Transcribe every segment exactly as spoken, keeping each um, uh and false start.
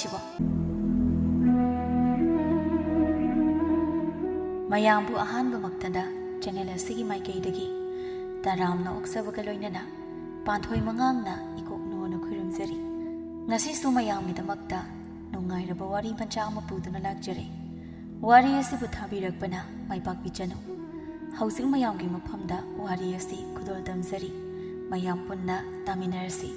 ꯁꯤꯕꯣ? ꯃꯌꯥꯝꯕꯨ ꯑꯍꯥꯟꯕꯃꯛꯇꯗ ꯆꯦꯅꯦꯜ ꯑꯁꯤꯒꯤ ꯃꯥꯏꯀꯩꯗꯒꯤ ꯇꯔꯥꯝꯅ ꯑꯣꯛꯆꯕꯒ ꯂꯣꯏꯅꯅ ꯄꯥꯟꯊꯣꯏ ꯃꯉꯥꯡꯅ ꯏꯀꯣꯛ ꯅꯣꯟꯅ ꯈꯨꯔꯨꯝꯖꯔꯤ꯫ ꯉꯁꯤꯁꯨ ꯃꯌꯥꯝꯒꯤꯗꯃꯛꯇ ꯅꯨꯡꯉꯥꯏꯔꯕ ꯋꯥꯔꯤ ꯃꯆꯥ ꯑꯃ ꯄꯨꯗꯨꯅ ꯂꯥꯛꯆꯔꯦ꯫ ꯋꯥꯔꯤ ꯑꯁꯤꯕꯨ ꯊꯥꯕꯤꯔꯛꯄꯅ ꯃꯥꯏꯄꯥꯛꯄꯤ ꯆꯅꯨ꯫ ꯍꯧꯖꯤꯛ ꯃꯌꯥꯝꯒꯤ ꯃꯐꯝꯗ ꯋꯥꯔꯤ ꯑꯁꯤ ꯈꯨꯗꯣꯜ ꯇꯝꯖꯔꯤ꯫ ꯃꯌꯥꯝ ꯄꯨꯟꯅ ꯇꯥꯃꯤꯟꯅꯔꯁꯤ꯫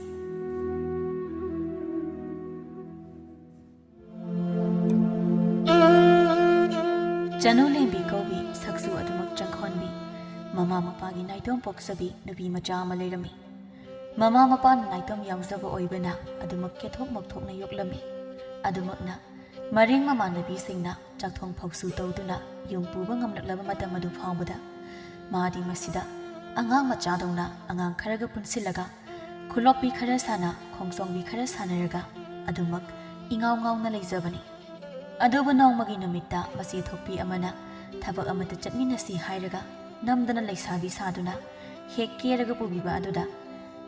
ꯆꯅꯨ ꯂꯦꯝꯕꯤ ꯀꯧꯕꯤ, ꯁꯛꯁꯨ ꯑꯗꯨꯃꯛ ꯆꯪꯈꯣꯟꯕꯤ, ꯃꯃꯥ ꯃꯄꯥꯒꯤ ꯅꯥꯏꯇꯣꯝ ꯄꯣꯛꯆꯕꯤ ꯅꯨꯄꯤ ꯃꯆꯥ ꯑꯃ ꯂꯩꯔꯝꯃꯤ꯫ ꯃꯃꯥ ꯃꯄꯥꯅ ꯅꯥꯏꯇꯣꯝ ꯌꯥꯎꯖꯕ ꯑꯣꯏꯕꯅ ꯑꯗꯨꯃꯛ ꯀꯦꯊꯣꯛ ꯃꯧꯊꯣꯛꯅ ꯌꯣꯛꯂꯝꯃꯤ꯫ ꯑꯗꯨꯃꯛꯅ ꯃꯔꯤꯡ ꯃꯃꯥꯟꯅꯕꯤꯁꯤꯡꯅ ꯆꯥꯛꯊꯣꯡ ꯐꯧꯁꯨ ꯇꯧꯗꯨꯅ ꯌꯨꯝ ꯄꯨꯕ ꯉꯝꯂꯛꯂꯕ ꯃꯇꯝ ꯑꯗꯨ ꯐꯥꯎꯕꯗ ꯃꯥꯗꯤ ꯃꯁꯤꯗ ꯑꯉꯥꯡ ꯃꯆꯥꯗꯧꯅ ꯑꯉꯥꯡ ꯈꯔꯒ ꯄꯨꯟꯁꯤꯜꯂꯒ ꯈꯨꯂꯣꯛꯄꯤ ꯈꯔ ꯁꯥꯟꯅ, ꯈꯣꯡꯖꯣꯡꯕꯤ ꯈꯔ ꯁꯥꯟꯅꯔꯒ ꯑꯗꯨꯃꯛ ꯏꯉꯥꯎ ꯉꯥꯎꯅ ꯂꯩꯖꯕꯅꯤ꯫ ꯑꯗꯨꯕꯨ ꯅꯣꯡꯃꯒꯤ ꯅꯨꯃꯤꯠꯇ ꯃꯆꯦ ꯊꯣꯛꯄꯤ ꯑꯃꯅ ꯊꯕꯛ ꯑꯃꯠꯇ ꯆꯠꯃꯤꯟꯅꯁꯤ ꯍꯥꯏꯔꯒ ꯅꯝꯗꯅ ꯂꯩꯁꯥꯕꯤ ꯁꯥꯗꯨꯅ ꯍꯦꯛ ꯀꯦꯔꯒ ꯄꯨꯕꯤꯕ ꯑꯗꯨꯗ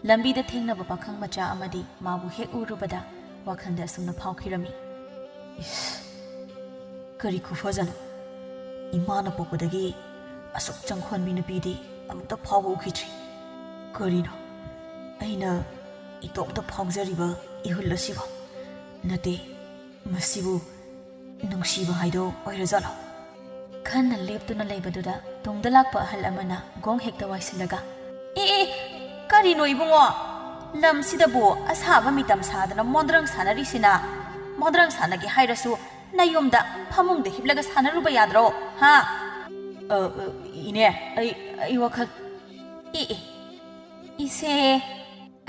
ꯂꯝꯕꯤꯗ ꯊꯦꯡꯅꯕ ꯄꯥꯈꯪ ꯃꯆꯥ ꯑꯃꯗꯤ ꯃꯥꯕꯨ ꯍꯦꯛ ꯎꯔꯨꯕꯗ ꯋꯥꯈꯜꯗ ꯑꯁꯨꯝꯅ ꯐꯥꯎꯈꯤꯔꯝꯃꯤ꯫ ꯏꯁ, ꯀꯔꯤ ꯈꯨꯐꯖꯅꯣ! ꯏꯃꯥꯅ ꯄꯣꯛꯄꯗꯒꯤ ꯑꯁꯨꯛ ꯆꯪꯈꯣꯟꯕꯤ ꯅꯨꯄꯤꯗꯤ ꯑꯃꯨꯛꯇ ꯐꯥꯎꯕ ꯎꯈꯤꯗ꯭ꯔꯤ꯫ ꯀꯔꯤꯅꯣ ꯑꯩꯅ ꯏꯇꯣꯝꯇ ꯐꯥꯎꯖꯔꯤꯕ ꯏꯍꯨꯜ ꯑꯁꯤꯕꯣ? ꯅꯠꯇꯦ, ꯃꯁꯤꯕꯨ ꯅꯨꯡꯁꯤꯕ ꯍꯥꯏꯗꯣ ꯑꯣꯏꯔꯖꯥꯠꯂꯣ? ꯈꯟꯅ ꯂꯦꯞꯇꯨꯅ ꯂꯩꯕꯗꯨꯗ ꯇꯨꯡꯗ ꯂꯥꯛꯄ ꯑꯍꯜ ꯑꯃꯅ ꯒꯣꯡ ꯍꯦꯛꯇ ꯋꯥꯏꯁꯤꯜꯂꯒ, "ꯑꯦ, ꯑꯦ, ꯀꯔꯤꯅꯣ ꯏꯕꯨꯡꯉꯣ? ꯂꯝꯁꯤꯗꯕꯨ ꯑꯁꯥꯕ ꯃꯤꯇꯝ ꯁꯥꯗꯅ ꯃꯣꯟꯗ꯭ꯔꯪ ꯁꯥꯟꯅꯔꯤꯁꯤꯅ? ꯃꯣꯟꯗ꯭ꯔꯪ ꯁꯥꯟꯅꯒꯦ ꯍꯥꯏꯔꯁꯨ ꯅꯌꯨꯝꯗ ꯐꯃꯨꯡꯗ ꯍꯤꯞꯂꯒ ꯁꯥꯟꯅꯔꯨꯕ ꯌꯥꯗ꯭ꯔꯣ, ꯍꯥ?" "ꯑ, ꯑ, ꯏꯅꯦ, ꯑꯩ, ꯑꯩ ꯋꯥꯈꯜ..." "ꯑꯦ, ꯑꯦ, ꯏꯁꯦ,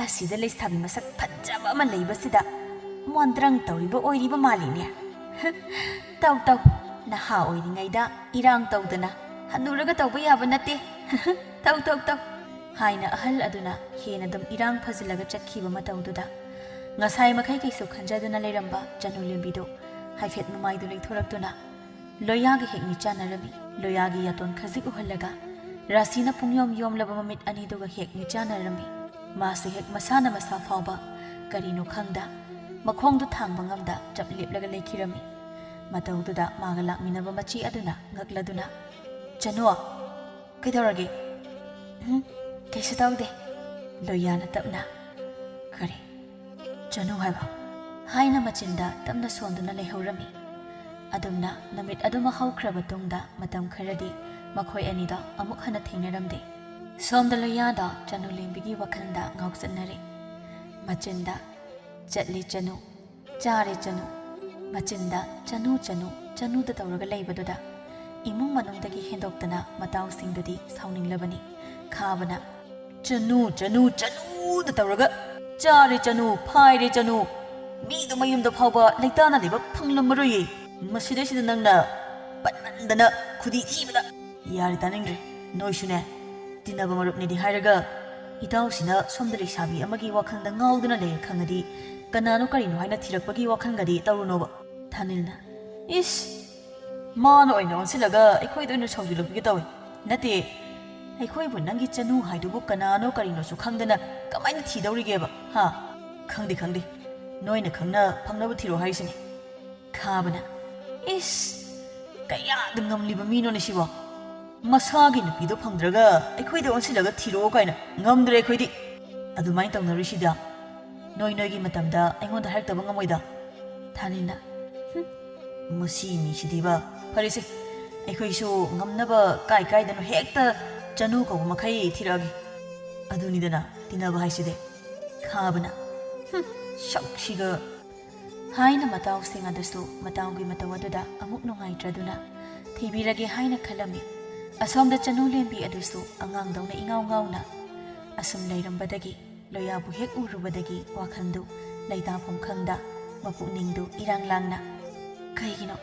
ꯑꯁꯤꯗ ꯂꯩꯁꯥꯕꯤ ꯃꯁꯛ ꯐꯖꯕ ꯑꯃ ꯂꯩꯕꯁꯤꯗ ꯃꯣꯟꯗ꯭ꯔꯪ ꯇꯧꯔꯤꯕ ꯑꯣꯏꯔꯤꯕ ꯃꯥꯜꯂꯤꯅꯦ꯫ ꯇꯧ, ꯇꯧ, ꯅꯍꯥ ꯑꯣꯏꯔꯤꯉꯩꯗ ꯏꯔꯥꯡ ꯇꯧꯗꯅ ꯍꯟꯅꯨꯔꯒ ꯇꯧꯕ ꯌꯥꯕ ꯅꯠꯇꯦ꯫ ꯇꯧ, ꯇꯧ, ꯇꯧ," ꯍꯥꯏꯅ ꯑꯍꯜ ꯑꯗꯨꯅ ꯍꯦꯟꯅ ꯑꯗꯨꯝ ꯏꯔꯥꯡ ꯐꯖꯤꯜꯂꯒ ꯆꯠꯈꯤꯕ ꯃꯇꯧꯗꯨꯗ ꯉꯁꯥꯏ ꯃꯈꯩ ꯀꯩꯁꯨ ꯈꯟꯖꯗꯨꯅ ꯂꯩꯔꯝꯕ ꯆꯅꯨ ꯂꯦꯝꯕꯤꯗꯨ ꯍꯥꯏꯐꯦꯠ ꯃꯃꯥꯏꯗꯨ ꯂꯩꯊꯣꯔꯛꯇꯨꯅ ꯂꯣꯌꯥꯒ ꯍꯦꯛ ꯃꯤꯆꯥꯟꯅꯔꯝꯃꯤ꯫ ꯂꯣꯌꯥꯒꯤ ꯌꯥꯇꯣꯟ ꯈꯖꯤꯛ ꯎꯍꯜꯂꯒ ꯔꯥꯁꯤꯅ ꯄꯨꯡꯌꯣꯝ ꯌꯣꯝꯂꯕ ꯃꯃꯤꯠ ꯑꯅꯤꯗꯨꯒ ꯍꯦꯛ ꯃꯤꯆꯥꯟꯅꯔꯝꯃꯤ꯫ ꯃꯥꯁꯨ ꯍꯦꯛ ꯃꯁꯥꯅ ꯃꯁꯥ ꯐꯥꯎꯕ ꯀꯔꯤꯅꯣ ꯈꯪꯗ ꯃꯈꯣꯡꯗꯨ ꯊꯥꯡꯕ ꯉꯝꯗ ꯆꯞ ꯂꯦꯞꯂꯒ ꯂꯩꯈꯤꯔꯝꯃꯤ꯫ ꯃꯇꯧꯗꯨꯗ ꯃꯥꯒ ꯂꯥꯛꯃꯤꯟꯅꯕ ꯃꯆꯦ ꯑꯗꯨꯅ ꯉꯛꯂꯗꯨꯅ, "ꯆꯅꯨ, ꯀꯩꯗꯧꯔꯒꯦ?" "ꯎꯝ, ꯀꯩꯁꯨ ꯇꯧꯗꯦ꯫" ꯂꯣꯌꯥꯅ ꯇꯞꯅ, "ꯀꯔꯤ? ꯆꯅꯨ ꯍꯥꯏꯕ?" ꯍꯥꯏꯅ ꯃꯆꯤꯟꯗ ꯇꯞꯅ ꯁꯣꯟꯗꯨꯅ ꯂꯩꯍꯧꯔꯝꯃꯤ꯫ ꯑꯗꯨꯝꯅ ꯅꯨꯃꯤꯠ ꯑꯗꯨꯃ ꯍꯧꯈ꯭ꯔꯕ ꯇꯨꯡꯗ ꯃꯇꯝ ꯈꯔꯗꯤ ꯃꯈꯣꯏ ꯑꯅꯤꯗꯣ ꯑꯃꯨꯛ ꯍꯟꯅ ꯊꯦꯡꯅꯔꯝꯗꯦ꯫ ꯁꯣꯝꯗ ꯂꯣꯌꯥꯗꯣ ꯆꯅꯨ ꯂꯦꯝꯕꯤꯒꯤ ꯋꯥꯈꯜꯗ ꯉꯥꯎꯆꯠꯅꯔꯦ꯫ ꯃꯆꯤꯟꯗ, "ꯆꯠꯂꯤ ꯆꯅꯨ, ꯆꯥꯔꯦ ꯆꯅꯨ"꯫ ꯃꯆꯤꯟꯗ "ꯆꯅꯨ, ꯆꯅꯨ, ꯆꯅꯨꯗ" ꯇꯧꯔꯒ ꯂꯩꯕꯗꯨꯗ ꯏꯃꯨꯡ ꯃꯅꯨꯡꯗꯒꯤ ꯍꯦꯟꯗꯣꯛꯇꯅ ꯃꯇꯥꯎꯁꯤꯡꯗꯨꯗꯤ ꯁꯥꯎꯅꯤꯡꯂꯕꯅꯤ꯫ ꯈꯥꯕꯅ, "ꯆꯅꯨ, ꯆꯅꯨ, ꯆꯅꯨꯗ" ꯇꯧꯔꯒ, "ꯆꯥꯔꯦ ꯆꯅꯨ, ꯐꯥꯏꯔꯦ ꯆꯅꯨ, ꯃꯤꯗꯣ ꯃꯌꯨꯝꯗ ꯐꯥꯎꯕ ꯂꯩꯇꯥꯅ ꯂꯩꯕ ꯐꯪꯂꯝꯃꯔꯣꯏꯌꯦ꯫ ꯃꯁꯤꯗꯩꯁꯤꯗ ꯅꯪꯅ ꯄꯟꯃꯟꯗꯅ ꯈꯨꯗꯤ ꯊꯤꯕꯗ"꯫ "ꯌꯥꯔꯦ, ꯇꯥꯅꯤꯡꯗ꯭ꯔꯦ꯫ ꯅꯣꯏꯁꯨꯅꯦ, ꯇꯤꯟꯅꯕ ꯃꯔꯨꯞꯅꯦꯗꯤ ꯍꯥꯏꯔꯒ ꯏꯇꯥꯎꯁꯤꯅ ꯁꯣꯝꯗ ꯂꯩꯁꯥꯕꯤ ꯑꯃꯒꯤ ꯋꯥꯈꯜꯗ ꯉꯥꯎꯗꯨꯅ ꯂꯩꯔꯦ ꯈꯪꯉꯗꯤ ꯀꯅꯥꯅꯣ ꯀꯔꯤꯅꯣ ꯍꯥꯏꯅ ꯊꯤꯔꯛꯄꯒꯤ ꯋꯥꯈꯜꯒꯗꯤ ꯇꯧꯔꯨꯅꯣꯕ"꯫ ꯊꯥꯅꯤꯜꯅ, "ꯏꯁ! ꯃꯥꯅ ꯑꯣꯏꯅ ꯑꯣꯟꯁꯤꯜꯂꯒ ꯑꯩꯈꯣꯏꯗ ꯑꯣꯏꯅ ꯁꯥꯎꯖꯤꯜꯂꯛꯄꯤꯒꯦ ꯇꯧꯏ꯫ ꯅꯠꯇꯦ, ꯑꯩꯈꯣꯏꯕꯨ ꯅꯪꯒꯤ ꯆꯅꯨ ꯍꯥꯏꯗꯨꯕꯨ ꯀꯅꯥꯅꯣ ꯀꯔꯤꯅꯣꯁꯨ ꯈꯪꯗꯅ ꯀꯃꯥꯏꯅ ꯊꯤꯗꯧꯔꯤꯒꯦꯕ, ꯍꯥ? ꯈꯪꯗꯦ, ꯈꯪꯗꯦ꯫ ꯅꯣꯏꯅ ꯈꯪꯅ ꯐꯪꯅꯕ ꯊꯤꯔꯣ ꯍꯥꯏꯔꯤꯁꯤꯅꯤ"꯫ ꯈꯥꯕꯅ, "ꯏꯁ! ꯀꯌꯥꯗ ꯉꯝꯂꯤꯕ ꯃꯤꯅꯣꯅꯦ ꯁꯤꯕꯣ? ꯃꯁꯥꯒꯤ ꯅꯨꯄꯤꯗꯣ ꯐꯪꯗ꯭ꯔꯒ ꯑꯩꯈꯣꯏꯗ ꯑꯣꯟꯁꯤꯜꯂꯒ ꯊꯤꯔꯛꯑꯣ ꯀꯥꯏꯅ ꯉꯝꯗ꯭ꯔꯦ ꯑꯩꯈꯣꯏꯗꯤ꯫ ꯑꯗꯨꯃꯥꯏꯅ ꯇꯧꯅꯔꯤꯁꯤꯗ ꯅꯣꯏ ꯅꯣꯏꯒꯤ ꯃꯇꯝꯗ ꯑꯩꯉꯣꯟꯗ ꯍꯥꯏꯔꯛꯇꯕ ꯉꯝꯃꯣꯏꯗ"꯫ ꯊꯥꯅꯤꯜꯅ, "ꯍꯨꯝ, ꯃꯁꯤ ꯃꯤꯁꯤꯗꯤꯕ꯫ ꯐꯔꯦꯁꯦ, ꯑꯩꯈꯣꯏꯁꯨ ꯉꯝꯅꯕ ꯀꯥꯏ ꯀꯥꯏꯗꯅꯣ ꯍꯦꯛꯇ ꯆꯅꯨ ꯀꯧꯕ ꯃꯈꯩ ꯊꯤꯔꯛꯑꯒꯦ꯫ ꯑꯗꯨꯅꯤꯗꯅ ꯇꯤꯟꯅꯕ ꯍꯥꯏꯁꯤꯗꯤ"꯫ ꯈꯥꯕꯅ, "ꯍꯨꯝ, ꯁꯛꯁꯤꯒ"꯫ ꯍꯥꯏꯅ ꯃꯇꯥꯎꯁꯤꯡ ꯑꯗꯨꯁꯨ ꯃꯇꯥꯎꯒꯤ ꯃꯇꯧ ꯑꯗꯨꯗ ꯑꯃꯨꯛ ꯅꯨꯡꯉꯥꯏꯇ꯭ꯔꯗꯨꯅ ꯊꯤꯕꯤꯔꯒꯦ ꯍꯥꯏꯅ ꯈꯜꯂꯝꯃꯤ꯫ ꯑꯁꯣꯝꯗ ꯆꯅꯨ ꯂꯦꯝꯕꯤ ꯑꯗꯨꯁꯨ ꯑꯉꯥꯡꯗꯧꯅ ꯏꯉꯥꯎ ꯉꯥꯎꯅ ꯑꯁꯨꯝ ꯂꯩꯔꯝꯕꯗꯒꯤ ꯂꯣꯌꯥꯕꯨ ꯍꯦꯛ ꯎꯔꯨꯕꯗꯒꯤ ꯋꯥꯈꯜꯗꯨ ꯂꯩꯇꯥꯐꯝ ꯈꯪꯗ ꯃꯄꯨꯛꯅꯤꯡꯗꯨ ꯏꯔꯥꯡ ꯂꯥꯡꯅ, "ꯀꯩꯒꯤꯅꯣ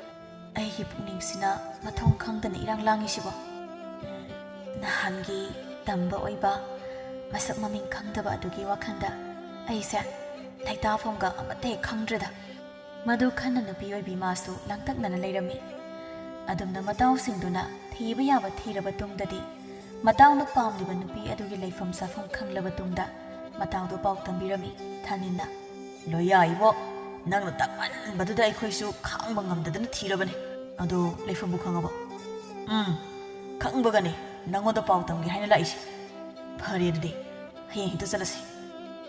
ꯑꯩꯒꯤ ꯄꯨꯛꯅꯤꯡꯁꯤꯅ ꯃꯊꯣꯡ ꯈꯪꯗꯅ ꯏꯔꯥꯡ ꯂꯥꯡꯉꯤꯁꯤꯕꯣ? ꯎꯝ, ꯅꯍꯥꯟꯒꯤ ꯇꯝꯕ ꯑꯣꯏꯕ ꯃꯁꯛ ꯃꯃꯤꯡ ꯈꯪꯗꯕ ꯑꯗꯨꯒꯤ ꯋꯥꯈꯜꯗ ꯑꯩꯁꯦ ꯂꯩꯇꯥꯐꯝꯒ ꯑꯃꯠꯇ ꯍꯦꯛ ꯈꯪꯗ꯭ꯔꯦꯗ"꯫ ꯃꯗꯨ ꯈꯟꯅ ꯅꯨꯄꯤ ꯑꯣꯏꯕꯤ ꯃꯥꯁꯨ ꯂꯥꯡꯇꯛꯅꯅ ꯂꯩꯔꯝꯃꯤ꯫ ꯑꯗꯨꯝꯅ ꯃꯇꯥꯎꯁꯤꯡꯗꯨꯅ ꯊꯤꯕ ꯌꯥꯕ ꯊꯤꯔꯕ ꯇꯨꯡꯗꯗꯤ, ꯃꯇꯥꯎꯅ ꯄꯥꯝꯂꯤꯕ ꯅꯨꯄꯤ ꯑꯗꯨꯒꯤ ꯂꯩꯐꯝ ꯆꯥꯐꯝ ꯈꯪꯂꯕ ꯇꯨꯡꯗ, ꯃꯇꯥꯎꯗꯨ ꯄꯥꯎ ꯇꯝꯕꯤꯔꯝꯃꯤ ꯊꯥꯅꯤꯟꯅ꯫ "ꯂꯣꯌꯥ ꯏꯕꯣ, ꯅꯪꯅ ꯇꯥꯛꯃꯟꯕꯗꯨꯗ ꯑꯩꯈꯣꯏꯁꯨ ꯈꯥꯡꯕ ꯉꯝꯗꯗꯅ ꯊꯤꯔꯕꯅꯦ꯫ ꯑꯗꯣ ꯂꯩꯐꯝꯕꯨ ꯈꯪꯉꯕꯣ? ꯎꯝ, ꯈꯪꯕꯒꯅꯦ ꯅꯪꯉꯣꯟꯗ ꯄꯥꯎ ꯇꯝꯒꯦ ꯍꯥꯏꯅ ꯂꯥꯛꯏꯁꯦ꯫ ꯐꯔꯦ ꯑꯗꯨꯗꯤ, ꯍꯌꯦꯡ ꯍꯦꯛꯇ ꯆꯠꯂꯁꯤ꯫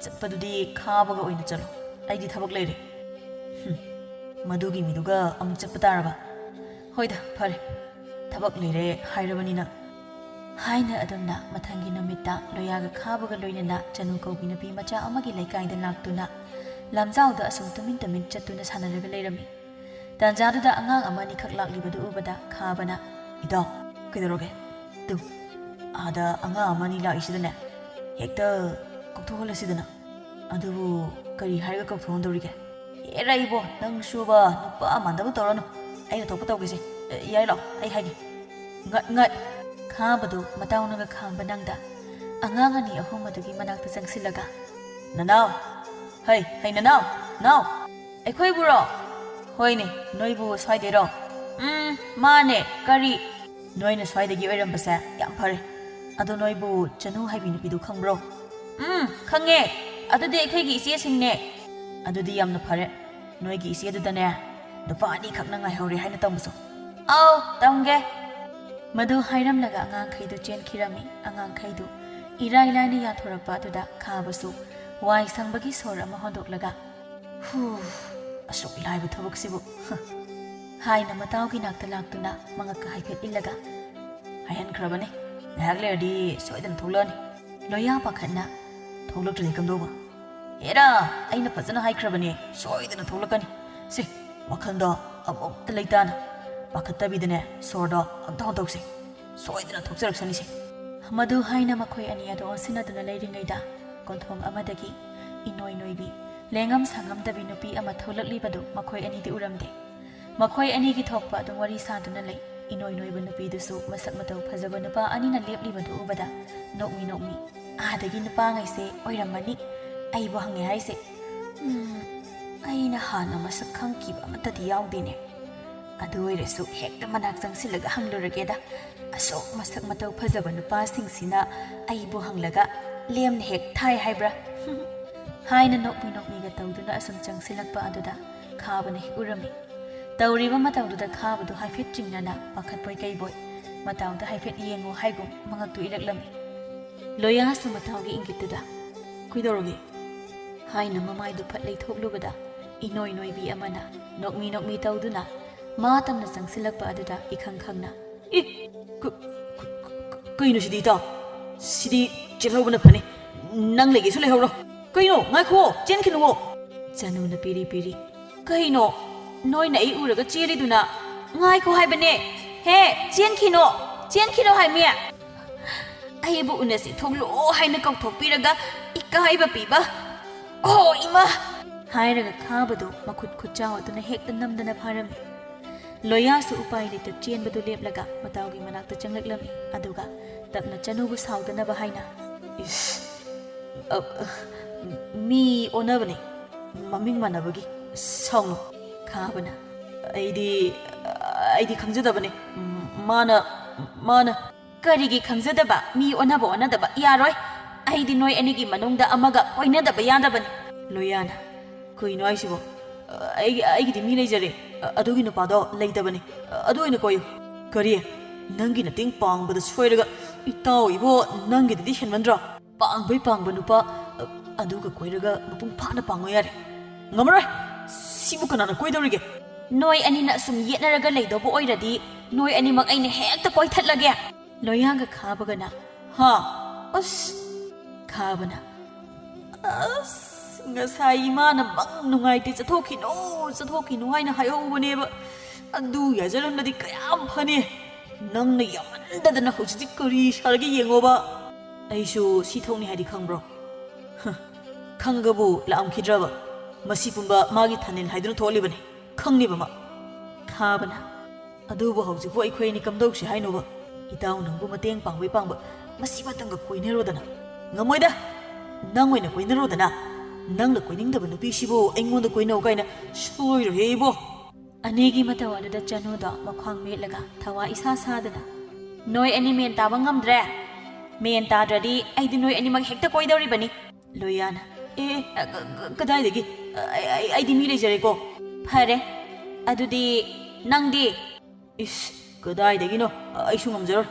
ꯆꯠꯄꯗꯨꯗꯤ ꯈꯥꯕꯒ ꯑꯣꯏꯅ ꯆꯠꯂꯣ, ꯑꯩꯗꯤ ꯊꯕꯛ ꯂꯩꯔꯦ꯫ ꯍꯨꯝ, ꯃꯗꯨꯒꯤ ꯃꯤꯗꯨꯒ ꯑꯃꯨꯛ ꯆꯠꯄ ꯇꯥꯔꯕ? ꯍꯣꯏꯗ, ꯐꯔꯦ, ꯊꯕꯛ ꯂꯩꯔꯦ ꯍꯥꯏꯔꯕꯅꯤꯅ꯫ ꯍꯥꯏꯅ ꯑꯗꯨꯝꯅ ꯃꯊꯪꯒꯤ ꯅꯨꯃꯤꯠꯇ ꯂꯣꯌꯥꯒ ꯈꯥꯕꯒ ꯂꯣꯏꯅꯅ ꯆꯅꯨ ꯀꯧꯕꯤ ꯅꯨꯄꯤ ꯃꯆꯥ ꯑꯃꯒꯤ ꯂꯩꯀꯥꯏꯗ ꯂꯥꯛꯇꯨꯅ ꯂꯝꯖꯥꯎꯗ ꯑꯁꯨꯝ ꯇꯨꯃꯤꯟ ꯇꯨꯃꯤꯟ ꯆꯠꯇꯨꯅ ꯁꯥꯟꯅꯔꯒ ꯂꯩꯔꯝꯃꯤ꯫ ꯇꯥꯟꯖꯥꯗꯨꯗ ꯑꯉꯥꯡ ꯑꯃ ꯑꯅꯤꯈꯛ ꯂꯥꯛꯂꯤꯕꯗꯨ ꯎꯕꯗ ꯈꯥꯕꯅ, "ꯏꯇꯥꯎ, ꯀꯩꯗꯧꯔꯒꯦ? ꯇꯨ, ꯑꯥꯗ ꯑꯉꯥꯡ ꯑꯃ ꯑꯅꯤ ꯂꯥꯛꯏꯁꯤꯗꯅꯦ, ꯍꯦꯛꯇ ꯀꯧꯊꯣꯛꯍꯜꯂꯁꯤꯗꯅ꯫ ꯑꯗꯨꯕꯨ ꯀꯔꯤ ꯍꯥꯏꯔꯒ ꯀꯧꯊꯣꯛꯍꯟꯗꯧꯔꯤꯒꯦ?" "ꯑꯦꯔꯥ ꯏꯕꯣ, ꯅꯪꯁꯨꯕ ꯅꯨꯄꯥ ꯃꯥꯟꯗꯕ ꯇꯧꯔꯅꯨ꯫ ꯑꯩꯅ ꯊꯣꯛꯄ ꯇꯧꯒꯦꯁꯦ꯫ ꯑꯦ, ꯌꯥꯏ, ꯂꯥꯛꯑꯣ, ꯑꯩ ꯍꯥꯏꯒꯦ꯫" ꯉꯠ, ꯉꯠ! ꯈꯥꯕꯗꯨ ꯃꯇꯥꯎꯅꯒ ꯈꯥꯡꯕ ꯅꯪꯗ ꯑꯉꯥꯡ ꯑꯅꯤ ꯑꯍꯨꯝ ꯑꯗꯨꯒꯤ ꯃꯅꯥꯛꯇ ꯆꯪꯁꯤꯜꯂꯒ, "ꯅꯅꯥꯎ! ꯍꯩ, ꯍꯩ, ꯅꯅꯥꯎ! ꯅꯥꯎ!" "ꯑꯩꯈꯣꯏꯕꯨꯔꯣ?" "ꯍꯣꯏꯅꯦ, ꯅꯣꯏꯕꯨ ꯁ꯭ꯋꯥꯏꯗꯩꯔꯣ?" "ꯎꯝ, ꯃꯥꯅꯦ꯫ ꯀꯔꯤ?" "ꯅꯣꯏꯅ ꯁ꯭ꯋꯥꯏꯗꯒꯤ ꯑꯣꯏꯔꯝꯕꯁꯦ ꯌꯥꯝ ꯐꯔꯦ꯫ ꯑꯗꯣ ꯅꯣꯏꯕꯨ ꯆꯅꯨ ꯍꯥꯏꯕꯤ ꯅꯨꯄꯤꯗꯨ ꯈꯪꯕ꯭ꯔꯣ?" "ꯎꯝ, ꯈꯪꯉꯦ꯫ ꯑꯗꯨꯗꯤ ꯑꯩꯈꯣꯏꯒꯤ ꯏꯆꯦꯁꯤꯡꯅꯦ꯫" "ꯑꯗꯨꯗꯤ ꯌꯥꯝꯅ ꯐꯔꯦ꯫ ꯅꯣꯏꯒꯤ ꯏꯆꯦꯗꯨꯗꯅꯦ ꯅꯨꯄꯥ ꯑꯅꯤꯈꯛꯅ ꯉꯥꯏꯍꯧꯔꯦ ꯍꯥꯏꯅ ꯇꯝꯃꯨꯆꯣ꯫" "ꯑꯥꯎ, ꯇꯝꯒꯦ꯫" ꯃꯗꯨ ꯍꯥꯏꯔꯝꯂꯒ ꯑꯉꯥꯡꯈꯩꯗꯨ ꯆꯦꯟꯈꯤꯔꯝꯃꯤ꯫ ꯑꯉꯥꯡꯈꯩꯗꯨ ꯏꯔꯥꯏ ꯂꯥꯏꯅ ꯌꯥꯟꯊꯣꯔꯛꯄ ꯑꯗꯨꯗ ꯈꯥꯕꯁꯨ ꯋꯥꯏ ꯁꯪꯕꯒꯤ ꯁꯣꯔ ꯑꯃ ꯍꯣꯟꯗꯣꯛꯂꯒ, "ꯍꯨ, ꯑꯁꯨꯛ ꯂꯥꯏꯕ ꯊꯕꯛꯁꯤꯕꯨ꯫" ꯍꯥꯏꯅ ꯃꯇꯥꯎꯒꯤ ꯅꯥꯛꯇ ꯂꯥꯛꯇꯨꯅ ꯃꯉꯛꯀ ꯍꯥꯏꯐꯦꯠ ꯏꯜꯂꯒ, "ꯍꯥꯏꯍꯟꯈ꯭ꯔꯕꯅꯤ, ꯉꯥꯏꯍꯥꯛ ꯂꯩꯔꯗꯤ ꯁꯣꯏꯗꯅ ꯊꯣꯛꯂꯛꯑꯅꯤ꯫" ꯂꯣꯌꯥ ꯄꯥꯈꯠꯅ, "ꯊꯣꯛꯂꯛꯇ꯭ꯔꯗꯤ ꯀꯝꯗꯧꯕ?" "ꯍꯦꯔꯥ, ꯑꯩꯅ ꯐꯖꯅ ꯍꯥꯏꯈ꯭ꯔꯕꯅꯦ, ꯁꯣꯏꯗꯅ ꯊꯣꯛꯂꯛꯀꯅꯤ꯫ ꯁꯦ, ꯋꯥꯈꯜꯗꯣ ꯑꯃꯨꯛꯇ ꯂꯩꯇꯥꯅ, ꯄꯥꯈꯠꯇꯕꯤꯗꯅꯦ, ꯁꯣꯔꯗꯣ ꯑꯝꯇ ꯍꯣꯟꯗꯣꯛꯁꯦ꯫ ꯁꯣꯏꯗꯅ ꯊꯣꯛꯆꯔꯛꯁꯅꯤꯁꯦ꯫" ꯃꯗꯨ ꯍꯥꯏꯅ ꯃꯈꯣꯏ ꯑꯅꯤ ꯑꯗꯨ ꯑꯣꯟꯁꯤꯟꯅꯗꯨꯅ ꯂꯩꯔꯤꯉꯩꯗ, ꯀꯣꯟꯊꯣꯡ ꯑꯃꯗꯒꯤ ꯏꯅꯣꯏ ꯅꯣꯏꯕꯤ, ꯂꯦꯡꯉꯝ ꯁꯥꯉꯝꯗꯕꯤ ꯅꯨꯄꯤ ꯑꯃ ꯊꯣꯛꯂꯛꯂꯤꯕꯗꯨ ꯃꯈꯣꯏ ꯑꯅꯤꯗꯤ ꯎꯔꯝꯗꯦ꯫ ꯃꯈꯣꯏ ꯑꯅꯤꯒꯤ ꯊꯣꯛꯄ ꯑꯗꯨꯝ ꯋꯥꯔꯤ ꯁꯥꯗꯨꯅ ꯂꯩ꯫ ꯏꯅꯣꯏ ꯅꯣꯏꯕ ꯅꯨꯄꯤꯗꯨꯁꯨ ꯃꯁꯛ ꯃꯇꯧ ꯐꯖꯕ ꯅꯨꯄꯥ ꯑꯅꯤꯅ ꯂꯦꯞꯂꯤꯕꯗꯨ ꯎꯕꯗ ꯅꯣꯛꯃꯤ ꯅꯣꯛꯃꯤ, "ꯑꯥꯗꯒꯤ ꯅꯨꯄꯥꯉꯩꯁꯦ ꯑꯣꯏꯔꯝꯃꯅꯤ ꯑꯩꯕꯨ ꯍꯪꯉꯦ ꯍꯥꯏꯁꯦ꯫ ꯎꯝ, ꯑꯩꯅ ꯍꯥꯟꯅ ꯃꯁꯛ ꯈꯪꯈꯤꯕ ꯑꯃꯠꯇꯗꯤ ꯌꯥꯎꯗꯦꯅꯦ꯫ ꯑꯗꯨ ꯑꯣꯏꯔꯁꯨ ꯍꯦꯛꯇ ꯃꯅꯥꯛ ꯆꯪꯁꯤꯜꯂꯒ ꯍꯪꯂꯨꯔꯒꯦꯗ꯫ ꯑꯁꯨꯛ ꯃꯁꯛ ꯃꯇꯧ ꯐꯖꯕ ꯅꯨꯄꯥꯁꯤꯡꯁꯤꯅ ꯑꯩꯕꯨ ꯍꯪꯂꯒ ꯂꯦꯝꯅ ꯍꯦꯛ ꯊꯥꯏ ꯍꯥꯏꯕ꯭ꯔꯥ?" ꯍꯥꯏꯅ ꯅꯣꯛꯃꯤ ꯅꯣꯛꯃꯤꯒ ꯇꯧꯗꯨꯅ ꯑꯁꯨꯝ ꯆꯪꯁꯤꯜꯂꯛꯄ ꯑꯗꯨꯗ ꯈꯥꯕꯅ ꯍꯦꯛ ꯎꯔꯝꯃꯤ꯫ ꯇꯧꯔꯤꯕ ꯃꯇꯧꯗꯨꯗ ꯈꯥꯕꯗꯨ ꯍꯥꯏꯐꯦꯠ ꯆꯤꯡꯅꯅ ꯄꯥꯈꯠꯄꯣꯏ ꯀꯩꯕꯣꯏ ꯃꯇꯥꯎꯗ ꯍꯥꯏꯐꯦꯠ ꯌꯦꯡꯉꯨ ꯍꯥꯏꯒꯨꯝ ꯃꯉꯛꯇꯨ ꯏꯔꯛꯂꯝꯃꯤ꯫ ꯂꯣꯌꯥꯁꯨ ꯃꯇꯥꯎꯒꯤ ꯏꯪꯒꯤꯠꯇꯨꯗ "ꯀꯩꯗꯧꯔꯒꯦ?" ꯍꯥꯏꯅ ꯃꯃꯥꯏꯗꯨ ꯐꯠ ꯂꯩꯊꯣꯛꯂꯨꯕꯗ ꯏꯅꯣꯏ ꯅꯣꯏꯕꯤ ꯑꯃꯅ ꯅꯣꯛꯃꯤ ꯅꯣꯛꯃꯤ ꯇꯧꯗꯨꯅ ꯃꯥ ꯇꯝꯅ ꯆꯪꯁꯤꯜꯂꯛꯄ ꯑꯗꯨꯗ ꯏꯈꯪ ꯈꯪꯅ "ꯑꯦ, ꯀ-, ꯀ-, ꯀ-, ꯀ-, ꯀꯩꯅꯣ ꯁꯤꯗꯤ ꯏꯇꯥꯎ? ꯁꯤꯗꯤ ꯆꯦꯜꯍꯧꯕꯅ ꯐꯅꯤ꯫ ꯅꯪ ꯂꯩꯒꯦꯁꯨ ꯂꯩꯍꯧꯔꯣ꯫ ꯀꯩꯅꯣ, ꯉꯥꯏꯈꯣ, ꯆꯦꯟꯈꯤꯅꯨꯋꯣ!" ꯆꯅꯨꯅ ꯄꯤꯔꯤ ꯄꯤꯔꯤ "ꯀꯩꯅꯣ? ꯅꯣꯏꯅ ꯑꯩ ꯎꯔꯒ ꯆꯦꯜꯂꯤꯗꯨꯅ?" "ꯉꯥꯏꯈꯣ ꯍꯥꯏꯕꯅꯦ꯫ ꯍꯦ, ꯆꯦꯟꯈꯤꯅꯣ! ꯆꯦꯟꯈꯤꯅꯣ ꯍꯥꯏꯃꯤ!" "ꯑꯩꯕꯨ ꯎꯅꯁꯤ ꯊꯣꯛꯂꯛꯑꯣ ꯍꯥꯏꯅ ꯀꯧꯊꯣꯛꯄꯤꯔꯒ ꯏꯀꯥꯏꯕ ꯄꯤꯕ꯫ ꯑꯣ ꯏꯃꯥ!" ꯍꯥꯏꯔꯒ ꯈꯥꯕꯗꯨ ꯃꯈꯨꯠ ꯈꯨꯠꯆꯥꯎ ꯑꯗꯨꯅ ꯍꯦꯛꯇ ꯅꯝꯗꯅ ꯐꯥꯔꯝꯃꯤ꯫ ꯂꯣꯌꯥꯁꯨ ꯎꯄꯥꯏ ꯂꯩꯇ ꯆꯦꯟꯕꯗꯨ ꯂꯦꯞꯂꯒ ꯃꯇꯥꯎꯒꯤ ꯃꯅꯥꯛꯇ ꯆꯪꯂꯛꯂꯝꯃꯤ꯫ ꯑꯗꯨꯒ ꯇꯞꯅ ꯆꯅꯨꯕꯨ ꯁꯥꯎꯗꯅꯕ ꯍꯥꯏꯅ, "ꯏꯁ, ꯑ, ꯑ, ꯃꯤ ꯑꯣꯟꯅꯕꯅꯦ, ꯃꯃꯤꯡ ꯃꯥꯟꯅꯕꯒꯤ꯫ ꯁꯥꯎꯅꯨ꯫" ꯈꯥꯕꯅ, "ꯑꯩꯗꯤ, ꯑꯩꯗꯤ ꯈꯪꯖꯗꯕꯅꯦ꯫ ꯃꯥꯅ, ꯃꯥꯅ" "ꯀꯔꯤꯒꯤ ꯈꯪꯖꯗꯕ? ꯃꯤ ꯑꯣꯟꯅꯕ ꯑꯣꯟꯅꯗꯕ ꯌꯥꯔꯣꯏ꯫ ꯑꯩꯗꯤ ꯅꯣꯏ ꯑꯅꯤꯒꯤ ꯃꯅꯨꯡꯗ ꯑꯃꯒ ꯀꯣꯏꯅꯗꯕ ꯌꯥꯗꯕꯅꯤ꯫" ꯂꯣꯌꯥꯅ, "ꯀꯩꯅꯣ ꯍꯥꯏꯁꯤꯕꯣ? ꯑꯩꯒꯤ, ꯑꯩꯒꯤꯗꯤ ꯃꯤ ꯂꯩꯖꯔꯦ꯫ ꯑ-, ꯑꯗꯨꯒꯤ ꯅꯨꯄꯥꯗꯣ ꯂꯩꯇꯕꯅꯤ꯫ ꯑ-, ꯑꯗꯨ ꯑꯣꯏꯅ ꯀꯣꯏꯌꯨ꯫" "ꯀꯔꯤ? ꯅꯪꯒꯤ ꯅꯇꯦꯡ ꯄꯥꯡꯕꯗ ꯁꯣꯏꯔꯒ, ꯏꯇꯥꯎ ꯏꯕꯣ, ꯅꯪꯒꯤꯗꯨꯗꯤ ꯍꯦꯟꯃꯟꯗ꯭ꯔꯣ? ꯄꯥꯡꯕꯩ ꯄꯥꯡꯕ ꯅꯨꯄꯥ, ꯑ, ꯑꯗꯨꯒ ꯀꯣꯏꯔꯒ ꯃꯄꯨꯡ ꯐꯥꯅ ꯄꯥꯡꯉꯣ ꯌꯥꯔꯦ꯫" "ꯉꯝꯃꯔꯣꯏ꯫ ꯁꯤꯕꯨ ꯀꯅꯥꯅ ꯀꯣꯏꯗꯧꯔꯤꯒꯦ?" "ꯅꯣꯏ ꯑꯅꯤꯅ ꯑꯁꯨꯝ ꯌꯦꯠꯅꯔꯒ ꯂꯩꯗꯧꯕ ꯑꯣꯏꯔꯗꯤ, ꯅꯣꯏ ꯑꯅꯤꯃꯛ ꯑꯩꯅ ꯍꯦꯛꯇ ꯀꯣꯏꯊꯠꯂꯒꯦ꯫" ꯂꯣꯌꯥꯒ ꯈꯥꯕꯒꯅ, "ꯍꯥ? ꯑꯁ!" ꯈꯥꯕꯅ, "ꯑꯁ, ꯉꯁꯥꯏ ꯏꯃꯥꯅ ꯃꯪ ꯅꯨꯡꯉꯥꯏꯇꯦ, ꯆꯠꯊꯣꯛꯈꯤꯅꯨ, ꯆꯠꯊꯣꯛꯈꯤꯅꯨ ꯍꯥꯏꯅ ꯍꯥꯏꯍꯧꯕꯅꯦꯕ꯫ ꯑꯗꯨ ꯌꯥꯖꯔꯝꯂꯗꯤ ꯀꯌꯥꯝ ꯐꯅꯤ꯫ ꯅꯪꯅ ꯌꯥꯝꯃꯟꯗꯗꯅ ꯍꯧꯖꯤꯛꯇꯤ ꯀꯔꯤ ꯁꯥꯔꯒꯦ ꯌꯦꯡꯉꯣꯕ꯫ ꯑꯩꯁꯨ ꯁꯤ ꯊꯣꯛꯅꯤ ꯍꯥꯏꯗꯤ ꯈꯪꯕ꯭ꯔꯣ? ꯍ, ꯈꯪꯉꯒꯕꯨ ꯂꯥꯛꯑꯝꯈꯤꯗ꯭ꯔꯕ? ꯃꯁꯤ ꯄꯨꯝꯕ ꯃꯥꯒꯤ ꯊꯥꯅꯤꯜ ꯍꯥꯏꯗꯨꯅ ꯊꯣꯛꯍꯜꯂꯤꯕꯅꯤ꯫ ꯈꯪꯂꯤꯕꯃꯛ꯫" ꯈꯥꯕꯅ, "ꯑꯗꯨꯕꯨ ꯍꯧꯖꯤꯛꯄꯨ ꯑꯩꯈꯣꯏ ꯑꯅꯤ ꯀꯝꯗꯧꯁꯤ ꯍꯥꯏꯅꯣꯕ? ꯏꯇꯥꯎ ꯅꯪꯕꯨ ꯃꯇꯦꯡ ꯄꯥꯡꯕꯩ ꯄꯥꯡꯕ, ꯃꯁꯤ ꯃꯇꯝꯒ ꯀꯣꯏꯅꯔꯣꯗꯅ꯫" "ꯉꯝꯃꯣꯏꯗ꯫ ꯅꯪ ꯑꯣꯏꯅ ꯀꯣꯏꯅꯔꯣꯗꯅ꯫ ꯅꯪꯅ ꯀꯣꯏꯅꯤꯡꯗꯕ ꯅꯨꯄꯤꯁꯤꯕꯨ ꯑꯩꯉꯣꯟꯗ ꯀꯣꯏꯅꯧ ꯀꯥꯏꯅ ꯁꯣꯏꯔꯣꯏꯍꯦ ꯏꯕꯣ꯫" ꯑꯅꯤꯒꯤ ꯃꯇꯧ ꯑꯗꯨꯗ ꯆꯅꯨꯗꯣ ꯃꯈ꯭ꯋꯥꯡ ꯃꯦꯠꯂꯒ ꯊꯋꯥ ꯏꯁꯥ ꯁꯥꯗꯅ, "ꯅꯣꯏ ꯑꯅꯤ ꯃꯦꯟ ꯇꯥꯕ ꯉꯝꯗ꯭ꯔꯦ? ꯃꯦꯟ ꯇꯥꯗ꯭ꯔꯗꯤ ꯑꯩꯗꯤ ꯅꯣꯏ ꯑꯅꯤꯃꯛ ꯍꯦꯛꯇ ꯀꯣꯏꯗꯧꯔꯤꯕꯅꯤ꯫" ꯂꯣꯌꯥꯅ, ꯑꯦ, ꯑ, ꯀ-, ꯀ-, ꯀꯗꯥꯏꯗꯒꯤ? ꯑ, ꯑꯩ, ꯑꯩ, ꯑꯩꯗꯤ ꯃꯤ ꯂꯩꯖꯔꯦꯀꯣ꯫ ꯐꯔꯦ, ꯑꯗꯨꯗꯤ ꯅꯪꯗꯤ? ꯏꯁ, ꯀꯗꯥꯏꯗꯒꯤꯅꯣ? ꯑꯩꯁꯨ ꯉꯝꯖꯔꯣꯏ꯫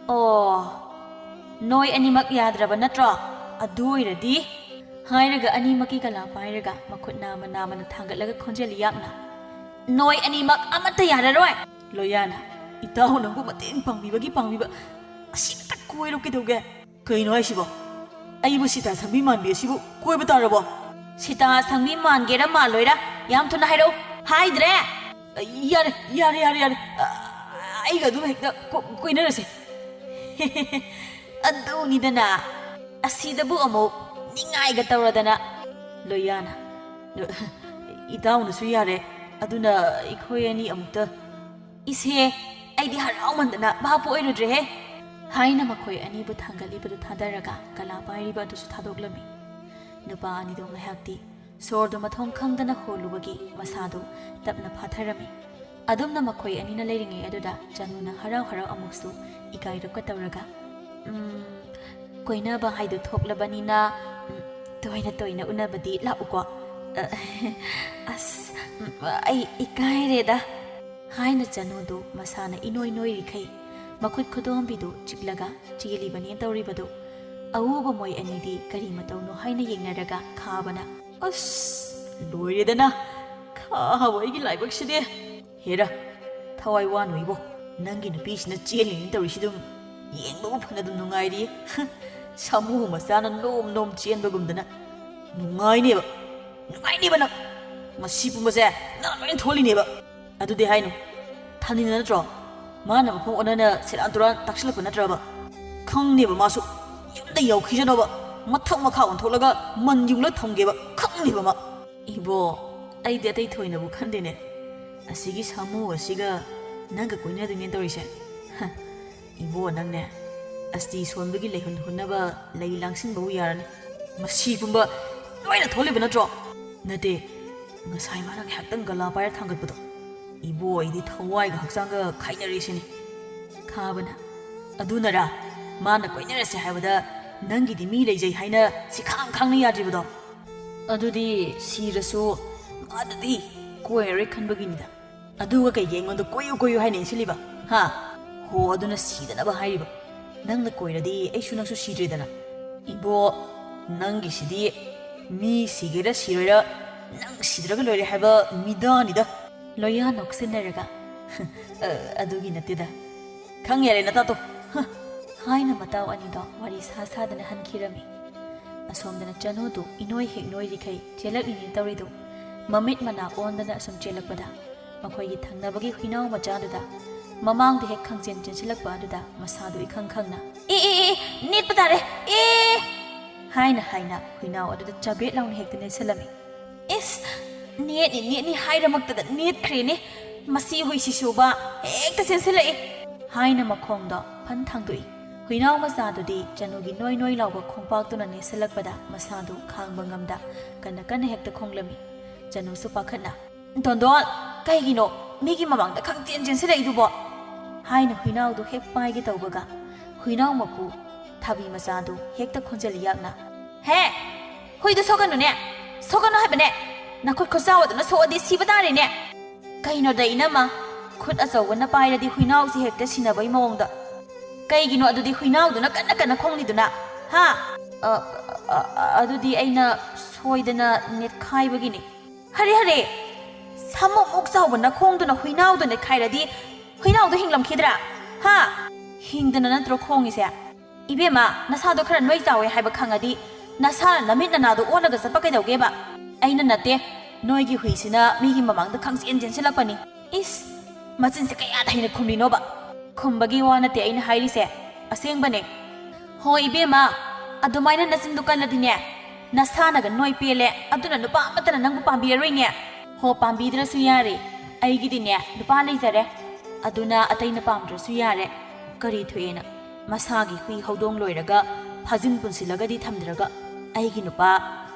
ꯑꯣ, ꯅꯣꯏ ꯑꯅꯤꯃꯛ ꯌꯥꯗ꯭ꯔꯕ ꯅꯠꯇ꯭ꯔꯣ? ꯑꯗꯨ ꯑꯣꯏꯔꯗꯤ, ꯍꯥꯏꯔꯒ ꯑꯅꯤꯃꯛꯀꯤ ꯒꯂꯥ ꯄꯥꯏꯔꯒ ꯃꯈꯨꯠ ꯅꯥꯝꯃ ꯅꯥꯝꯃꯅ ꯊꯥꯡꯒꯠꯂꯒ ꯈꯣꯟꯖꯦꯜ ꯌꯥꯛꯅ, "ꯅꯣꯏ ꯑꯅꯤꯃꯛ ꯑꯃꯠꯇ ꯌꯥꯔꯔꯣꯏ!" ꯂꯣꯌꯥꯅ, "ꯏꯇꯥꯎ ꯅꯪꯕꯨ ꯃꯇꯦꯡ ꯄꯥꯡꯕꯤꯕꯒꯤ ꯄꯥꯡꯕꯤꯕ, ꯑꯁꯤꯃꯇ ꯀꯣꯏꯔꯣ ꯀꯩꯗꯧꯒꯦ?" "ꯀꯩꯅꯣ ꯍꯥꯏꯁꯤꯕꯣ? ꯑꯩꯕꯨ ꯁꯤꯇꯥ ꯁꯪꯕꯤ ꯃꯥꯟꯕꯤ ꯑꯁꯤꯕꯨ ꯀꯣꯏꯕ ꯇꯥꯔꯕꯣ?" "ꯁꯤꯇꯥ ꯁꯪꯕꯤ ꯃꯥꯟꯒꯦꯔꯥ ꯃꯥꯜꯂꯣꯏꯔꯥ, ꯌꯥꯝ ꯊꯨꯅ ꯍꯥꯏꯔꯛꯎ, ꯍꯥꯏꯗ꯭ꯔꯦ!" "ꯌꯥꯔꯦ, ꯌꯥꯔꯦ, ꯌꯥꯔꯦ, ꯌꯥꯔꯦ꯫ ꯑ, ꯑꯩꯒ ꯑꯗꯨꯝ ꯍꯦꯛꯇ ꯀꯣ-, ꯀꯣꯏꯅꯔꯁꯦ꯫" ꯑꯗꯨꯅꯤꯗꯅ, ꯑꯁꯤꯗꯕꯨ ꯑꯃꯨꯛ ꯅꯤꯡꯉꯥꯏꯒ ꯇꯧꯔꯗꯅ꯫ ꯂꯣꯌꯥꯅ, "ꯏꯇꯥꯎꯅꯁꯨ ꯌꯥꯔꯦ, ꯑꯗꯨꯅ ꯑꯩꯈꯣꯏ ꯑꯅꯤ ꯑꯃꯨꯛꯇ"꯫ "ꯏꯁꯦ, ꯑꯩꯗꯤ ꯍꯔꯥꯎꯃꯟꯗꯅ ꯚꯥꯞꯄꯨ ꯑꯣꯏꯔꯨꯗ꯭ꯔꯦꯍꯦ!" ꯍꯥꯏꯅ ꯃꯈꯣꯏ ꯑꯅꯤꯕꯨ ꯊꯥꯡꯒꯠꯂꯤꯕꯗꯨ ꯊꯥꯗꯔꯒ ꯀꯂꯥ ꯄꯥꯏꯔꯤꯕ ꯑꯗꯨꯁꯨ ꯊꯥꯗꯣꯛꯂꯝꯃꯤ꯫ ꯅꯨꯄꯥ ꯑꯅꯤꯗꯣ ꯉꯥꯏꯍꯥꯛꯇꯤ ꯁꯣꯔꯗꯨ ꯃꯊꯣꯡ ꯈꯪꯗꯅ ꯍꯣꯜꯂꯨꯕꯒꯤ ꯃꯁꯥꯗꯨ ꯇꯞꯅ ꯐꯥꯊꯔꯝꯃꯤ꯫ ꯑꯗꯨꯝꯅ ꯃꯈꯣꯏ ꯑꯅꯤꯅ ꯂꯩꯔꯤꯉꯩ ꯑꯗꯨꯗ ꯆꯅꯨꯅ ꯍꯔꯥꯎ ꯍꯔꯥꯎ ꯑꯃꯨꯛꯁꯨ ꯏꯀꯥꯏꯔꯞꯀ ꯇꯧꯔꯒ, "ꯎꯝ, ꯀꯣꯏꯅꯕ ꯍꯥꯏꯗꯨ ꯊꯣꯛꯂꯕꯅꯤꯅ, ꯎꯝ, ꯇꯣꯏꯅ ꯇꯣꯏꯅ ꯎꯅꯕꯗꯤ ꯂꯥꯛꯎꯀꯣ꯫ ꯑ, ꯑꯁ, ꯎꯝ, ꯑꯩ ꯏꯀꯥꯏꯔꯦꯗ" ꯍꯥꯏꯅ ꯆꯅꯨꯗꯨ ꯃꯁꯥꯅ ꯏꯅꯣꯏ ꯅꯣꯏꯔꯤꯈꯩ ꯃꯈꯨꯠ ꯈꯨꯗꯣꯝꯕꯤꯗꯨ ꯆꯤꯛꯂꯒ ꯆꯦꯜꯂꯤꯕꯅꯦ ꯇꯧꯔꯤꯕꯗꯨ꯫ ꯑꯎꯕ ꯃꯣꯏ ꯑꯅꯤꯗꯤ ꯀꯔꯤ ꯃꯇꯧꯅꯣ ꯍꯥꯏꯅ ꯌꯦꯡꯅꯔꯒ ꯈꯥꯕꯅ, "ꯑꯁ, ꯂꯣꯏꯔꯦꯗꯅ, ꯈꯥꯕ ꯑꯩꯒꯤ ꯂꯥꯏꯕꯛꯁꯤꯗꯤ꯫ ꯍꯦꯔꯥ, ꯊꯋꯥꯏ ꯋꯥꯅꯨ ꯏꯕꯣ, ꯅꯪꯒꯤ ꯅꯨꯄꯤꯁꯤꯅ ꯆꯦꯜꯂꯤꯅꯦ ꯇꯧꯔꯤꯁꯤꯗꯨ ꯌꯦꯡꯕꯕꯨ ꯐꯅ ꯑꯗꯨꯝ ꯅꯨꯡꯉꯥꯏꯔꯤ꯫ ꯁꯥꯃꯨ ꯃꯆꯥꯅ ꯅꯣꯝ ꯅꯣꯝ ꯆꯦꯟꯕꯒꯨꯝꯗꯅ꯫ ꯅꯨꯡꯉꯥꯏꯅꯦꯕ, ꯅꯨꯡꯉꯥꯏꯅꯦꯕ ꯅꯪ꯫ ꯃꯁꯤ ꯄꯨꯝꯕꯁꯦ ꯅꯪ ꯂꯣꯏꯅ ꯊꯣꯛꯍꯜꯂꯤꯅꯦꯕ꯫ ꯑꯗꯨꯗꯤ ꯍꯥꯏꯅꯨ, ꯊꯥꯅꯤꯜꯅ ꯅꯠꯇ꯭ꯔꯣ? ꯃꯥꯅ ꯃꯐꯝ ꯑꯣꯟꯅꯅ ꯁꯦꯔꯥꯟ ꯇꯨꯔꯥꯟ ꯇꯥꯛꯁꯤꯜꯂꯛꯄ ꯅꯠꯇ꯭ꯔꯕ? ꯈꯪꯅꯦꯕ ꯃꯥꯁꯨ꯫ ꯌꯨꯝꯗ ꯌꯧꯈꯤꯁꯅꯣꯕ, ꯃꯊꯛ ꯃꯈꯥ ꯑꯣꯟꯊꯣꯛꯂꯒ ꯃꯟ ꯌꯨꯡꯂ ꯊꯝꯒꯦꯕ, ꯈꯪꯅꯦꯕ ꯃꯥ꯫ ꯏꯕꯣ, ꯑꯩꯗꯤ ꯑꯇꯩ ꯊꯣꯏꯅꯕꯨ ꯈꯟꯗꯦꯅꯦ꯫ ꯑꯁꯤꯒꯤ ꯁꯥꯃꯨ ꯑꯁꯤꯒ ꯅꯪꯒ ꯀꯣꯏꯅꯗꯣꯏꯅꯦ ꯇꯧꯔꯤꯁꯦ꯫ ꯍ, ꯏꯕꯣ, ꯅꯪꯅꯦ ꯑꯁꯇꯤ ꯁꯣꯟꯕꯒꯤ ꯂꯩꯍꯨꯟ ꯍꯨꯟꯅꯕ ꯂꯩ ꯂꯥꯡꯁꯤꯟꯕꯕꯨ ꯌꯥꯔꯅꯤ꯫ ꯃꯁꯤ ꯄꯨꯝꯕ ꯂꯣꯏꯅ ꯊꯣꯛꯂꯤꯕ ꯅꯠꯇ꯭ꯔꯣ? ꯅꯠꯇꯦ, ꯉꯁꯥꯏ ꯃꯥꯅ ꯉꯥꯏꯍꯥꯛꯇꯪ ꯒꯂꯥ ꯄꯥꯏꯔ ꯊꯥꯡꯒꯠꯄꯗꯣ꯫ ꯏꯕꯣ, ꯑꯩꯗꯤ ꯊꯋꯥꯏꯒ ꯍꯛꯆꯥꯡꯒ ꯈꯥꯏꯅꯔꯦ ꯁꯤꯅꯤ꯫ ꯈꯥꯕꯅ, "ꯑꯗꯨꯅꯔꯥ ꯃꯥꯅ ꯀꯣꯏꯅꯔꯁꯦ ꯍꯥꯏꯕꯗ ꯅꯪꯒꯤꯗꯤ ꯃꯤ ꯂꯩꯖꯩ ꯍꯥꯏꯅ ꯁꯤꯈꯥꯡ ꯈꯥꯡꯅ ꯌꯥꯗ꯭ꯔꯤꯕꯗꯣ? ꯑꯗꯨꯗꯤ ꯁꯤꯔꯁꯨ ꯃꯥꯗꯨꯗꯤ ꯀꯣꯏꯔꯔꯣꯏ ꯈꯟꯕꯒꯤꯅꯤꯗ꯫ ꯑꯗꯨꯒ ꯀꯩꯒꯤ ꯑꯩꯉꯣꯟꯗ ꯀꯣꯏꯌꯨ ꯀꯣꯏꯌꯨ ꯍꯥꯏꯅ ꯏꯟꯁꯤꯜꯂꯤꯕ? ꯍꯥ? ꯍꯣ, ꯑꯗꯨꯅ ꯁꯤꯗꯅꯕ ꯍꯥꯏꯔꯤꯕ꯫ ꯅꯪꯅ ꯀꯣꯏꯔꯗꯤ ꯑꯩꯁꯨ ꯅꯪꯁꯨ ꯁꯤꯗ꯭ꯔꯦꯗꯅ꯫ ꯏꯕꯣ, ꯅꯪꯒꯤꯁꯤꯗꯤ ꯃꯤ ꯁꯤꯒꯦꯔꯥ ꯁꯤꯔꯣꯏꯔꯥ ꯅꯪ ꯁꯤꯗ꯭ꯔꯒ ꯂꯣꯏꯔꯦ ꯍꯥꯏꯕ ꯃꯤꯗꯥꯅꯤꯗ꯫ ꯂꯣꯌꯥ ꯅꯣꯛꯁꯤꯟꯅꯔꯒ, "ꯑ, ꯑꯗꯨꯒꯤ ꯅꯠꯇꯦꯗ꯫ ꯈꯪ ꯌꯥꯔꯦ ꯅꯇꯥꯇꯣ꯫ ꯍ," ꯍꯥꯏꯅ ꯃꯇꯥꯎ ꯑꯅꯤꯗꯣ ꯋꯥꯔꯤ ꯁꯥ ꯁꯥꯗꯅ ꯍꯟꯈꯤꯔꯝꯃꯤ꯫ ꯑꯁꯣꯝꯗꯅ ꯆꯅꯨꯗꯨ ꯏꯅꯣꯏ ꯍꯦꯛ ꯅꯣꯏꯔꯤꯈꯩ ꯆꯦꯜꯂꯛꯂꯤꯅꯦ ꯇꯧꯔꯤꯗꯨ꯫ ꯃꯃꯤꯠ ꯃꯅꯥ ꯑꯣꯟꯗꯅ ꯑꯁꯨꯝ ꯆꯦꯜꯂꯛꯄꯗ ꯃꯈꯣꯏꯒꯤ ꯊꯪꯅꯕꯒꯤ ꯍꯨꯏꯅꯥꯎ ꯃꯆꯥꯗꯨꯗ ꯃꯃꯥꯡꯗ ꯍꯦꯛ ꯈꯪꯆꯦꯟ ꯆꯦꯟꯁꯤꯜꯂꯛꯄ ꯑꯗꯨꯗ ꯃꯁꯥꯗꯨ ꯏꯈꯪ ꯈꯪꯅ, "ꯑꯦ, ꯑꯦ, ꯑꯦ, ꯅꯦꯠꯄ ꯇꯥꯔꯦ, ꯑꯦ!" ꯍꯥꯏꯅ ꯍꯥꯏꯅ ꯍꯨꯏꯅꯥꯎ ꯑꯗꯨꯗ ꯆꯕꯦꯠ ꯂꯥꯎꯅ ꯍꯦꯛꯇ ꯅꯦꯠꯁꯜꯂꯝꯃꯤ꯫ "ꯏꯁ! ꯅꯦꯠꯅꯤ, ꯅꯦꯠꯅꯤ ꯍꯥꯏꯔꯃꯛꯇꯗ ꯅꯦꯠꯈ꯭ꯔꯦꯅꯦ꯫ ꯃꯁꯤ ꯍꯨꯏꯁꯤꯁꯨꯕ ꯍꯦꯛꯇ ꯆꯦꯟꯁꯤꯜꯂꯛꯏ!" ꯍꯥꯏꯅ ꯃꯈꯣꯡꯗꯣ ꯐꯟ ꯊꯥꯡꯗꯣꯛꯏ꯫ ꯍꯨꯏꯅꯥꯎ ꯃꯆꯥꯗꯨꯗꯤ ꯆꯅꯨꯒꯤ ꯅꯣꯏ ꯅꯣꯏ ꯂꯥꯎꯕ ꯈꯣꯡꯄꯥꯛꯇꯨꯅ ꯅꯦꯠꯁꯜꯂꯛꯄꯗ ꯃꯁꯥꯗꯨ ꯈꯥꯡꯕ ꯉꯝꯗ ꯀꯟꯅ ꯀꯟꯅ ꯍꯦꯛꯇ ꯈꯣꯡꯂꯝꯃꯤ꯫ ꯆꯅꯨꯁꯨ ꯄꯥꯈꯠꯅ, "ꯗꯣꯟꯗꯣꯟ, ꯀꯩꯒꯤꯅꯣ ꯃꯤꯒꯤ ꯃꯃꯥꯡꯗ ꯈꯪꯆꯦꯟ ꯆꯦꯟꯁꯤꯜꯂꯛꯏꯗꯨꯕꯣ?" ꯍꯥꯏꯅ ꯍꯨꯏꯅꯥꯎꯗꯨ ꯍꯦꯛ ꯄꯥꯏꯒꯦ ꯇꯧꯕꯒ ꯍꯨꯏꯅꯥꯎ ꯃꯄꯨ ꯊꯥꯕꯤ ꯃꯆꯥꯗꯨ ꯍꯦꯛꯇ ꯈꯣꯟꯖꯦꯜ ꯌꯥꯛꯅ, "ꯍꯦ! ꯍꯨꯏꯗꯨ ꯁꯣꯛꯀꯅꯨꯅꯦ! ꯁꯣꯛꯀꯅꯨ ꯍꯥꯏꯕꯅꯦ! ꯅꯈꯨꯠ ꯈꯨꯠꯆꯥꯎ ꯑꯗꯨꯅ ꯁꯣꯛꯑꯗꯤ ꯁꯤꯕ ꯇꯥꯔꯦꯅꯦ!" "ꯀꯩꯅꯣꯗ ꯏꯅꯝꯃ, ꯈꯨꯠ ꯑꯆꯧꯕꯅ ꯄꯥꯏꯔꯗꯤ ꯍꯨꯏꯅꯥꯎꯁꯤ ꯍꯦꯛꯇ ꯁꯤꯅꯕꯩ ꯃꯑꯣꯡꯗ꯫ ꯀꯩꯒꯤꯅꯣ ꯑꯗꯨꯗꯤ ꯍꯨꯏꯅꯥꯎꯗꯨꯅ ꯀꯟꯅ ꯀꯟꯅ ꯈꯣꯡꯂꯤꯗꯨꯅ? ꯍꯥ?" "ꯑ, ꯑ, ꯑ, ꯑꯗꯨꯗꯤ ꯑꯩꯅ ꯁꯣꯏꯗꯅ ꯅꯦꯠꯈꯥꯏꯕꯒꯤꯅꯤ꯫" "ꯍꯔꯦ, ꯍꯔꯦ! ꯁꯥꯃꯨꯛꯃꯨꯛ ꯆꯥꯎꯕ ꯅꯈꯣꯡꯗꯨꯅ ꯍꯨꯏꯅꯥꯎꯗꯨ ꯅꯦꯠꯈꯥꯏꯔꯗꯤ ꯍꯨꯏꯅꯥꯎꯗꯨ ꯍꯤꯡꯂꯝꯈꯤꯗ꯭ꯔꯥ? ꯍꯥ? ꯍꯤꯡꯗꯅ ꯅꯠꯇ꯭ꯔꯣ ꯈꯣꯡꯉꯤꯁꯦ? ꯏꯕꯦꯝꯃ, ꯅꯁꯥꯗꯣ ꯈꯔ ꯅꯣꯏ ꯆꯥꯎꯋꯦ ꯍꯥꯏꯕ ꯈꯪꯉꯗꯤ ꯅꯁꯥꯅ ꯅꯃꯤꯠ ꯅꯅꯥꯗꯣ ꯑꯣꯜꯂꯒ ꯆꯠꯄ ꯀꯩꯗꯧꯒꯦꯕ? ꯑꯩꯅ ꯅꯠꯇꯦ, ꯅꯣꯏꯒꯤ ꯍꯨꯏꯁꯤꯅ ꯃꯤꯒꯤ ꯃꯃꯥꯡꯗ ꯈꯪꯆꯦꯟ ꯆꯦꯟꯁꯤꯜꯂꯛꯄꯅꯤ꯫" "ꯏꯁ! ꯃꯆꯤꯟꯁꯦ ꯀꯌꯥꯗ ꯍꯩꯅ ꯈꯨꯝꯂꯤꯅꯣꯕ?" "ꯈꯨꯝꯕꯒꯤ ꯋꯥ ꯅꯠꯇꯦ ꯑꯩꯅ ꯍꯥꯏꯔꯤꯁꯦ, ꯑꯁꯦꯡꯕꯅꯦ꯫" "ꯍꯣ ꯏꯕꯦꯝꯃ, ꯑꯗꯨꯃꯥꯏꯅ ꯅꯆꯤꯟꯗꯨ ꯀꯜꯂꯗꯤꯅꯦ, ꯅꯁꯥꯅꯒ ꯅꯣꯏ ꯄꯦꯜꯂꯦ, ꯑꯗꯨꯅ ꯅꯨꯄꯥ ꯑꯃꯠꯇꯅ ꯅꯪꯕꯨ ꯄꯥꯝꯕꯤꯔꯔꯣꯏꯅꯦ꯫" "ꯍꯣ, ꯄꯥꯝꯕꯤꯗ꯭ꯔꯁꯨ ꯌꯥꯔꯦ, ꯑꯩꯒꯤꯗꯤꯅꯦ ꯅꯨꯄꯥ ꯂꯩꯖꯔꯦ, ꯑꯗꯨꯅ ꯑꯇꯩꯅ ꯄꯥꯝꯗ꯭ꯔꯁꯨ ꯌꯥꯔꯦ꯫ ꯀꯔꯤ ꯊꯣꯛꯑꯦꯅ? ꯃꯁꯥꯒꯤ ꯍꯨꯏ ꯍꯧꯗꯣꯡ ꯂꯣꯏꯔꯒ ꯐꯥꯖꯤꯟ ꯄꯨꯟꯁꯤꯜꯂꯒꯗꯤ ꯊꯝꯗ꯭ꯔꯒ ꯑꯩꯒꯤ ꯅꯨꯄꯥ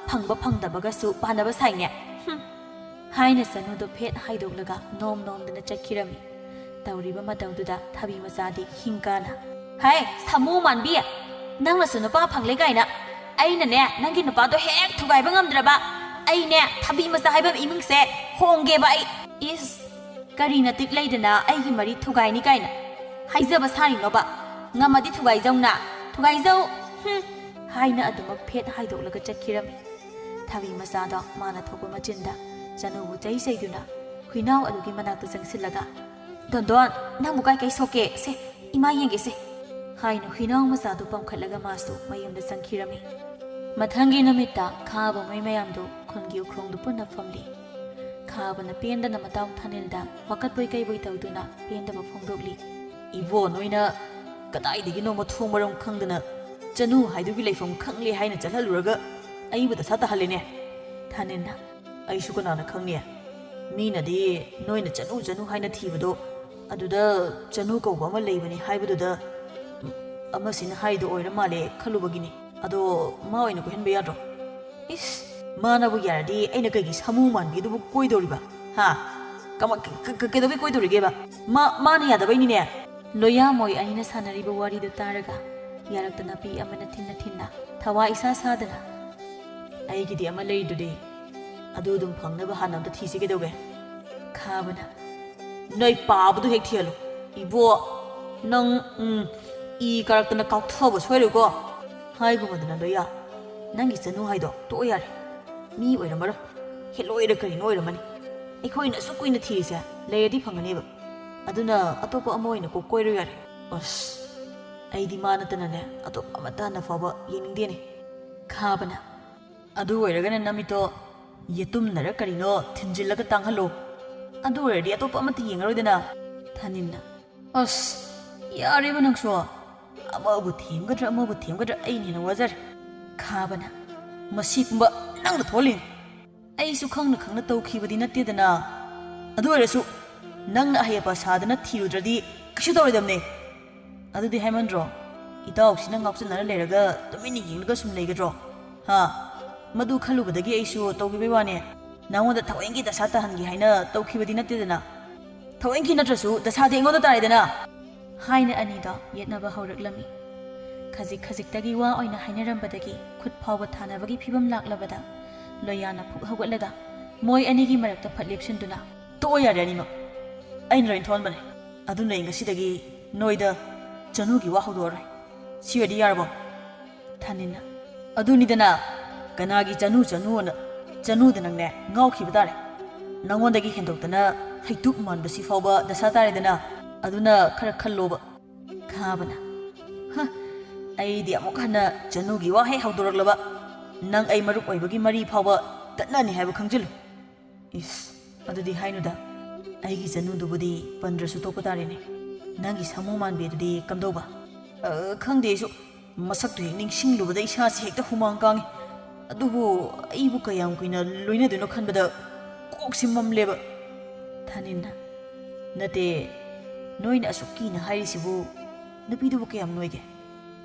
ꯐꯪꯕ ꯐꯪꯗꯕꯒꯁꯨ ꯄꯥꯟꯅꯕ ꯁꯥꯏꯅꯦ꯫ ꯍꯨꯝ!" ꯍꯥꯏꯅ ꯆꯅꯨꯗꯣ ꯐꯦꯠ ꯍꯥꯏꯗꯣꯛꯂꯒ ꯅꯣꯝ ꯅꯣꯝꯗꯅ ꯆꯠꯈꯤꯔꯝꯃꯤ꯫ ꯇꯧꯔꯤꯕ ꯃꯇꯧꯗꯨꯗ ꯊꯕꯤ ꯃꯆꯥꯗꯤ ꯍꯤꯡꯀꯥꯅ, "ꯍꯥꯏ, ꯁꯥꯃꯨ ꯃꯥꯟꯕꯤ! ꯅꯪꯅꯁꯨ ꯅꯨꯄꯥ ꯐꯪꯂꯦ ꯀꯥꯏꯅ꯫ ꯑꯩꯅꯅꯦ, ꯅꯪꯒꯤ ꯅꯨꯄꯥꯗꯣ ꯍꯦꯛ ꯊꯨꯒꯥꯏꯕ ꯉꯝꯗ꯭ꯔꯕ꯫ ꯑꯩꯅꯦ, ꯊꯕꯤ ꯃꯆꯥ ꯍꯥꯏꯕ ꯏꯃꯨꯡꯁꯦ ꯍꯣꯡꯒꯦꯕ ꯑꯩ꯫ ꯏꯁ, ꯀꯔꯤ ꯅꯇꯤꯛ ꯂꯩꯗꯅ ꯑꯩꯒꯤ ꯃꯔꯤ ꯊꯨꯒꯥꯏꯅꯤ ꯀꯥꯏꯅ ꯍꯥꯏꯖꯕ ꯁꯥꯔꯤꯅꯣꯕ? ꯉꯝꯃꯗꯤ ꯊꯨꯒꯥꯏꯖꯧꯅ, ꯊꯨꯒꯥꯏꯖꯧ꯫ ꯍꯨꯝ, ꯍꯥꯏꯅ ꯑꯗꯨꯃꯛ ꯐꯦꯠ ꯍꯥꯏꯗꯣꯛꯂꯒ ꯆꯠꯈꯤꯔꯝꯃꯤ꯫ ꯊꯕꯤ ꯃꯆꯥꯗꯣ ꯃꯥꯅ ꯊꯣꯛꯄ ꯃꯆꯤꯟꯗ ꯆꯅꯨꯕꯨ ꯆꯩ ꯆꯩꯗꯨꯅ ꯍꯨꯏꯅꯥꯎ ꯑꯗꯨꯒꯤ ꯃꯅꯥꯛꯇ ꯆꯪꯁꯤꯜꯂꯒ, "ꯗꯣꯟꯗꯣꯟ, ꯅꯪꯕꯨ ꯀꯥꯏ ꯀꯩ ꯁꯣꯛꯀꯦ? ꯁꯦ, ꯏꯃꯥ ꯌꯦꯡꯒꯦꯁꯦ," ꯍꯥꯏꯅ ꯍꯨꯏꯅꯥꯎ ꯃꯆꯥꯗꯨ ꯄꯝꯈꯠꯂꯒ ꯃꯥꯁꯨ ꯃꯌꯨꯝꯗ ꯆꯪꯈꯤꯔꯝꯃꯤ꯫ ꯃꯊꯪꯒꯤ ꯅꯨꯃꯤꯠꯇ ꯈꯥꯕ ꯃꯣꯏ ꯃꯌꯥꯝꯗꯨ ꯈꯨꯟꯒꯤ ꯎꯈ꯭ꯔꯣꯡꯗ ꯄꯨꯟꯅ ꯐꯝꯂꯤ꯫ ꯈꯥꯕꯅ ꯄꯦꯟꯗꯅ ꯃꯇꯥꯎ ꯊꯥꯅꯤꯜꯗ ꯋꯥꯀꯠꯄꯣꯏ ꯀꯩꯕꯣꯏ ꯇꯧꯗꯨꯅ ꯄꯦꯟꯗꯕ ꯐꯣꯡꯗꯣꯛꯂꯤ꯫ "ꯏꯕꯣ, ꯅꯣꯏꯅ ꯀꯗꯥꯏꯗꯒꯤꯅꯣ ꯃꯊꯣꯡ ꯃꯔꯝ ꯈꯪꯗꯅ ꯆꯅꯨ ꯍꯥꯏꯗꯨꯒꯤ ꯂꯩꯐꯝ ꯈꯪꯂꯦ ꯍꯥꯏꯅ ꯆꯠꯍꯜꯂꯨꯔꯒ ꯑꯩꯕꯨ ꯗꯁꯥ ꯇꯥꯍꯜꯂꯦꯅꯦ?" ꯊꯥꯅꯤꯜꯅ, "ꯑꯩꯁꯨ ꯀꯅꯥꯅ ꯈꯪꯅꯤ? ꯃꯤꯅꯗꯤ ꯅꯣꯏꯅ ꯆꯅꯨ ꯆꯅꯨ ꯍꯥꯏꯅ ꯊꯤꯕꯗꯣ, ꯑꯗꯨꯗ ꯆꯅꯨ ꯀꯧꯕ ꯑꯃ ꯂꯩꯕꯅꯤ ꯍꯥꯏꯕꯗꯨꯗ ꯑꯃꯁꯤꯅ ꯍꯥꯏꯗꯣ ꯑꯣꯏꯔ ꯃꯥꯜꯂꯦ ꯈꯜꯂꯨꯕꯒꯤꯅꯤ꯫ ꯑꯗꯣ ꯃꯥ ꯑꯣꯏꯅ ꯀꯣꯏꯍꯟꯕ ꯌꯥꯗ꯭ꯔꯣ?" "ꯏꯁ, ꯃꯥꯅꯕꯨ ꯌꯥꯔꯗꯤ ꯑꯩꯅ ꯀꯩꯒꯤ ꯁꯥꯃꯨ ꯃꯥꯟꯕꯤꯗꯨꯕꯨ ꯀꯣꯏꯗꯧꯔꯤꯕ? ꯍꯥ? ꯀꯃ-, ꯀ-, ꯀ-, ꯀꯩꯗꯧꯕꯩ ꯀꯣꯏꯗꯧꯔꯤꯒꯦꯕ? ꯃꯥ, ꯃꯥꯅ ꯌꯥꯗꯕꯩꯅꯤꯅꯦ?" ꯂꯣꯌꯥ ꯃꯣꯏ ꯑꯅꯤꯅ ꯁꯥꯟꯅꯔꯤꯕ ꯋꯥꯔꯤꯗꯨ ꯇꯥꯔꯒ ꯌꯥꯔꯛꯇ ꯅꯥꯄꯤ ꯑꯃꯅ ꯊꯤꯟꯅ ꯊꯤꯟꯅ ꯊꯋꯥ ꯏꯁꯥ ꯁꯥꯗꯅ, "ꯑꯩꯒꯤꯗꯤ ꯑꯃ ꯂꯩꯔꯤꯗꯨꯗꯤ, ꯑꯗꯨ ꯑꯗꯨꯝ ꯐꯪꯅꯕ ꯍꯥꯟꯅ ꯑꯝꯇ ꯊꯤꯁꯤ ꯀꯩꯗꯧꯒꯦ?" ꯈꯥꯕꯅ, "ꯅꯣꯏ ꯄꯥꯕꯗꯨ ꯍꯦꯛ ꯊꯤꯍꯜꯂꯨ꯫ ꯏꯕꯣ, ꯅꯪ, ꯎꯝ, ꯏ ꯀꯥꯔꯛꯇꯅ ꯀꯥꯎꯊꯕ ꯁꯣꯏꯔꯣꯏꯀꯣ?" ꯍꯥꯏꯒꯨꯝꯕꯗꯅ, "ꯂꯣꯌꯥ, ꯅꯪꯒꯤ ꯆꯅꯨ ꯍꯥꯏꯗꯣ ꯇꯣꯛꯑꯣ ꯌꯥꯔꯦ꯫ ꯃꯤ ꯑꯣꯏꯔꯝꯃꯔꯣꯏ꯫ ꯍꯦꯂꯣꯏꯔ ꯀꯔꯤꯅꯣ ꯑꯣꯏꯔꯝꯃꯅꯤ꯫ ꯑꯩꯈꯣꯏꯅ ꯑꯁꯨꯛ ꯀꯨꯏꯅ ꯊꯤꯔꯤꯁꯦ ꯂꯩꯔꯗꯤ ꯐꯪꯒꯅꯦꯕ꯫ ꯑꯗꯨꯅ ꯑꯇꯣꯞꯄ ꯑꯃ ꯑꯣꯏꯅ ꯀꯣꯛ ꯀꯣꯏꯔꯣ ꯌꯥꯔꯦ꯫" "ꯑꯁ, ꯑꯩꯗꯤ ꯃꯥ ꯅꯠꯇꯅꯅꯦ ꯑꯇꯣꯞꯄ ꯑꯃꯠꯇ ꯍꯥꯟꯅ ꯐꯥꯎꯕ ꯌꯦꯡꯅꯤꯡꯗꯦꯅꯦ꯫" ꯈꯥꯕꯅ, "ꯑꯗꯨ ꯑꯣꯏꯔꯒꯅ ꯅꯃꯤꯠꯇꯣ ꯌꯦꯇꯨꯝꯅꯔ ꯀꯔꯤꯅꯣ ꯊꯤꯟꯖꯤꯜꯂꯒ ꯇꯥꯡꯍꯜꯂꯣ꯫ ꯑꯗꯨ ꯑꯣꯏꯔꯗꯤ ꯑꯇꯣꯞꯄ ꯑꯃꯠꯇ ꯌꯦꯡꯉꯔꯣꯏꯗꯅ꯫" ꯊꯥꯅꯤꯜꯅ, "ꯑꯁ, ꯌꯥꯔꯦꯕ ꯅꯪꯁꯨ꯫ ꯑꯃꯕꯨ ꯊꯦꯝꯒꯗ꯭ꯔꯥ ꯑꯃꯕꯨ ꯊꯦꯝꯒꯗ꯭ꯔꯥ ꯑꯩꯅ ꯍꯦꯟꯅ ꯋꯥꯖꯔꯦ꯫" ꯈꯥꯕꯅ, "ꯃꯁꯤ ꯄꯨꯝꯕ ꯅꯪꯅ ꯊꯣꯛꯍꯜꯂꯤꯅꯤ꯫ ꯑꯩꯁꯨ ꯈꯪꯅ ꯈꯪꯅ ꯇꯧꯈꯤꯕꯗꯤ ꯅꯠꯇꯦꯗꯅ꯫ ꯑꯗꯨ ꯑꯣꯏꯔꯁꯨ ꯅꯪꯅ ꯑꯍꯩ ꯑꯄꯥ ꯁꯥꯗꯅ ꯊꯤꯔꯨꯗ꯭ꯔꯗꯤ ꯀꯩꯁꯨ ꯇꯧꯔꯣꯏꯗꯕꯅꯦ꯫" "ꯑꯗꯨꯗꯤ ꯍꯥꯏꯃꯟꯗ꯭ꯔꯣ? ꯏꯇꯥꯎꯁꯤꯅ ꯉꯥꯎꯆꯟꯅꯔ ꯂꯩꯔꯒ ꯇꯨꯃꯤꯟꯅ ꯌꯦꯡꯂꯒ ꯁꯨꯝ ꯂꯩꯒꯗ꯭ꯔꯣ? ꯍꯥ? ꯃꯗꯨ ꯈꯜꯂꯨꯕꯗꯒꯤ ꯑꯩꯁꯨ ꯇꯧꯈꯤꯕꯩ ꯋꯥꯅꯦ꯫ ꯅꯉꯣꯟꯗ ꯊꯋꯦꯟꯒꯤ ꯗꯁꯥ ꯇꯥꯍꯟꯒꯦ ꯍꯥꯏꯅ ꯇꯧꯈꯤꯕꯗꯤ ꯅꯠꯇꯦꯗꯅ꯫ ꯊꯋꯦꯟꯒꯤ ꯅꯠꯇ꯭ꯔꯁꯨ ꯗꯁꯥꯗꯤ ꯑꯩꯉꯣꯟꯗ ꯇꯥꯔꯦꯗꯅ꯫" ꯍꯥꯏꯅ ꯑꯅꯤꯗꯣ ꯌꯦꯠꯅꯕ ꯍꯧꯔꯛꯂꯝꯃꯤ꯫ ꯈꯖꯤꯛ ꯈꯖꯤꯛꯇꯒꯤ ꯋꯥ ꯑꯣꯏꯅ ꯍꯥꯏꯅꯔꯝꯕꯗꯒꯤ ꯈꯨꯠ ꯐꯥꯎꯕ ꯊꯥꯅꯕꯒꯤ ꯐꯤꯕꯝ ꯂꯥꯛꯂꯕꯗ ꯂꯣꯌꯥꯅ ꯐꯨꯛ ꯍꯧꯒꯠꯂꯒ ꯃꯣꯏ ꯑꯅꯤꯒꯤ ꯃꯔꯛꯇ ꯐꯠ ꯂꯦꯞꯁꯤꯟꯗꯨꯅ, "ꯇꯣꯛꯑꯣ ꯌꯥꯔꯦ ꯑꯅꯤꯃꯛ, ꯑꯩꯅ ꯂꯣꯏ ꯊꯣꯛꯍꯟꯕꯅꯦ꯫ ꯑꯗꯨꯅ ꯑꯩ ꯉꯁꯤꯗꯒꯤ ꯅꯣꯏꯗ ꯆꯅꯨꯒꯤ ꯋꯥ ꯍꯧꯗꯣꯛꯑꯔꯣꯏ꯫ ꯁꯤ ꯑꯣꯏꯗꯤ ꯌꯥꯔꯕꯣ?" ꯊꯥꯅꯤꯟꯅ, "ꯑꯗꯨꯅꯤꯗꯅ, ꯀꯅꯥꯒꯤ ꯆꯅꯨ ꯆꯅꯨꯅ? ꯆꯅꯨꯗ ꯅꯪꯅꯦ ꯉꯥꯎꯈꯤꯕ ꯇꯥꯔꯦ꯫ ꯅꯪꯉꯣꯟꯗꯒꯤ ꯍꯦꯟꯗꯣꯛꯇꯅ ꯍꯩꯇꯨꯞ ꯃꯥꯟꯕꯁꯤ ꯐꯥꯎꯕ ꯗꯁꯥ ꯇꯥꯔꯦꯗꯅ꯫ ꯑꯗꯨꯅ ꯈꯔ ꯈꯜꯂꯣꯕ꯫" ꯈꯥꯕꯅ, "ꯍ, ꯑꯩꯗꯤ ꯑꯃꯨꯛ ꯍꯟꯅ ꯆꯅꯨꯒꯤ ꯋꯥ ꯍꯦꯛ ꯍꯧꯗꯣꯔꯛꯂꯕ, ꯅꯪ ꯑꯩ ꯃꯔꯨꯞ ꯑꯣꯏꯕꯒꯤ ꯃꯔꯤ ꯐꯥꯎꯕ ꯇꯠꯅꯅꯤ ꯍꯥꯏꯕ ꯈꯪꯖꯤꯜꯂꯨ꯫" "ꯏꯁ, ꯑꯗꯨꯗꯤ ꯍꯥꯏꯅꯨꯗ꯫ ꯑꯩꯒꯤ ꯆꯅꯨꯗꯨꯕꯨꯗꯤ ꯄꯟꯗ꯭ꯔꯁꯨ ꯇꯣꯛꯄ ꯇꯥꯔꯦꯅꯦ꯫ ꯅꯪꯒꯤ ꯁꯥꯃꯨ ꯃꯥꯟꯕꯤ ꯑꯗꯨꯗꯤ ꯀꯝꯗꯧꯕ?" "ꯑ, ꯈꯪꯗꯦ ꯑꯩꯁꯨ꯫ ꯃꯁꯛꯇꯨ ꯍꯦꯛ ꯅꯤꯡꯁꯤꯡꯂꯨꯕꯗ ꯏꯁꯥꯁꯤ ꯍꯦꯛꯇ ꯍꯨꯃꯥꯡ ꯀꯥꯡꯉꯤ꯫ ꯑꯗꯨꯕꯨ ꯑꯩꯕꯨ ꯀꯌꯥꯝ ꯀꯨꯏꯅ ꯂꯣꯏꯅꯗꯣꯏꯅꯣ ꯈꯟꯕꯗ ꯀꯣꯛꯁꯤ ꯃꯝꯂꯦꯕ꯫" ꯊꯥꯅꯤꯟꯅ, "ꯅꯠꯇꯦ, ꯅꯣꯏꯅ ꯑꯁꯨꯛ ꯀꯤꯅ ꯍꯥꯏꯔꯤꯁꯤꯕꯨ ꯅꯨꯄꯤꯗꯨꯕꯨ ꯀꯌꯥꯝ ꯅꯣꯏꯒꯦ?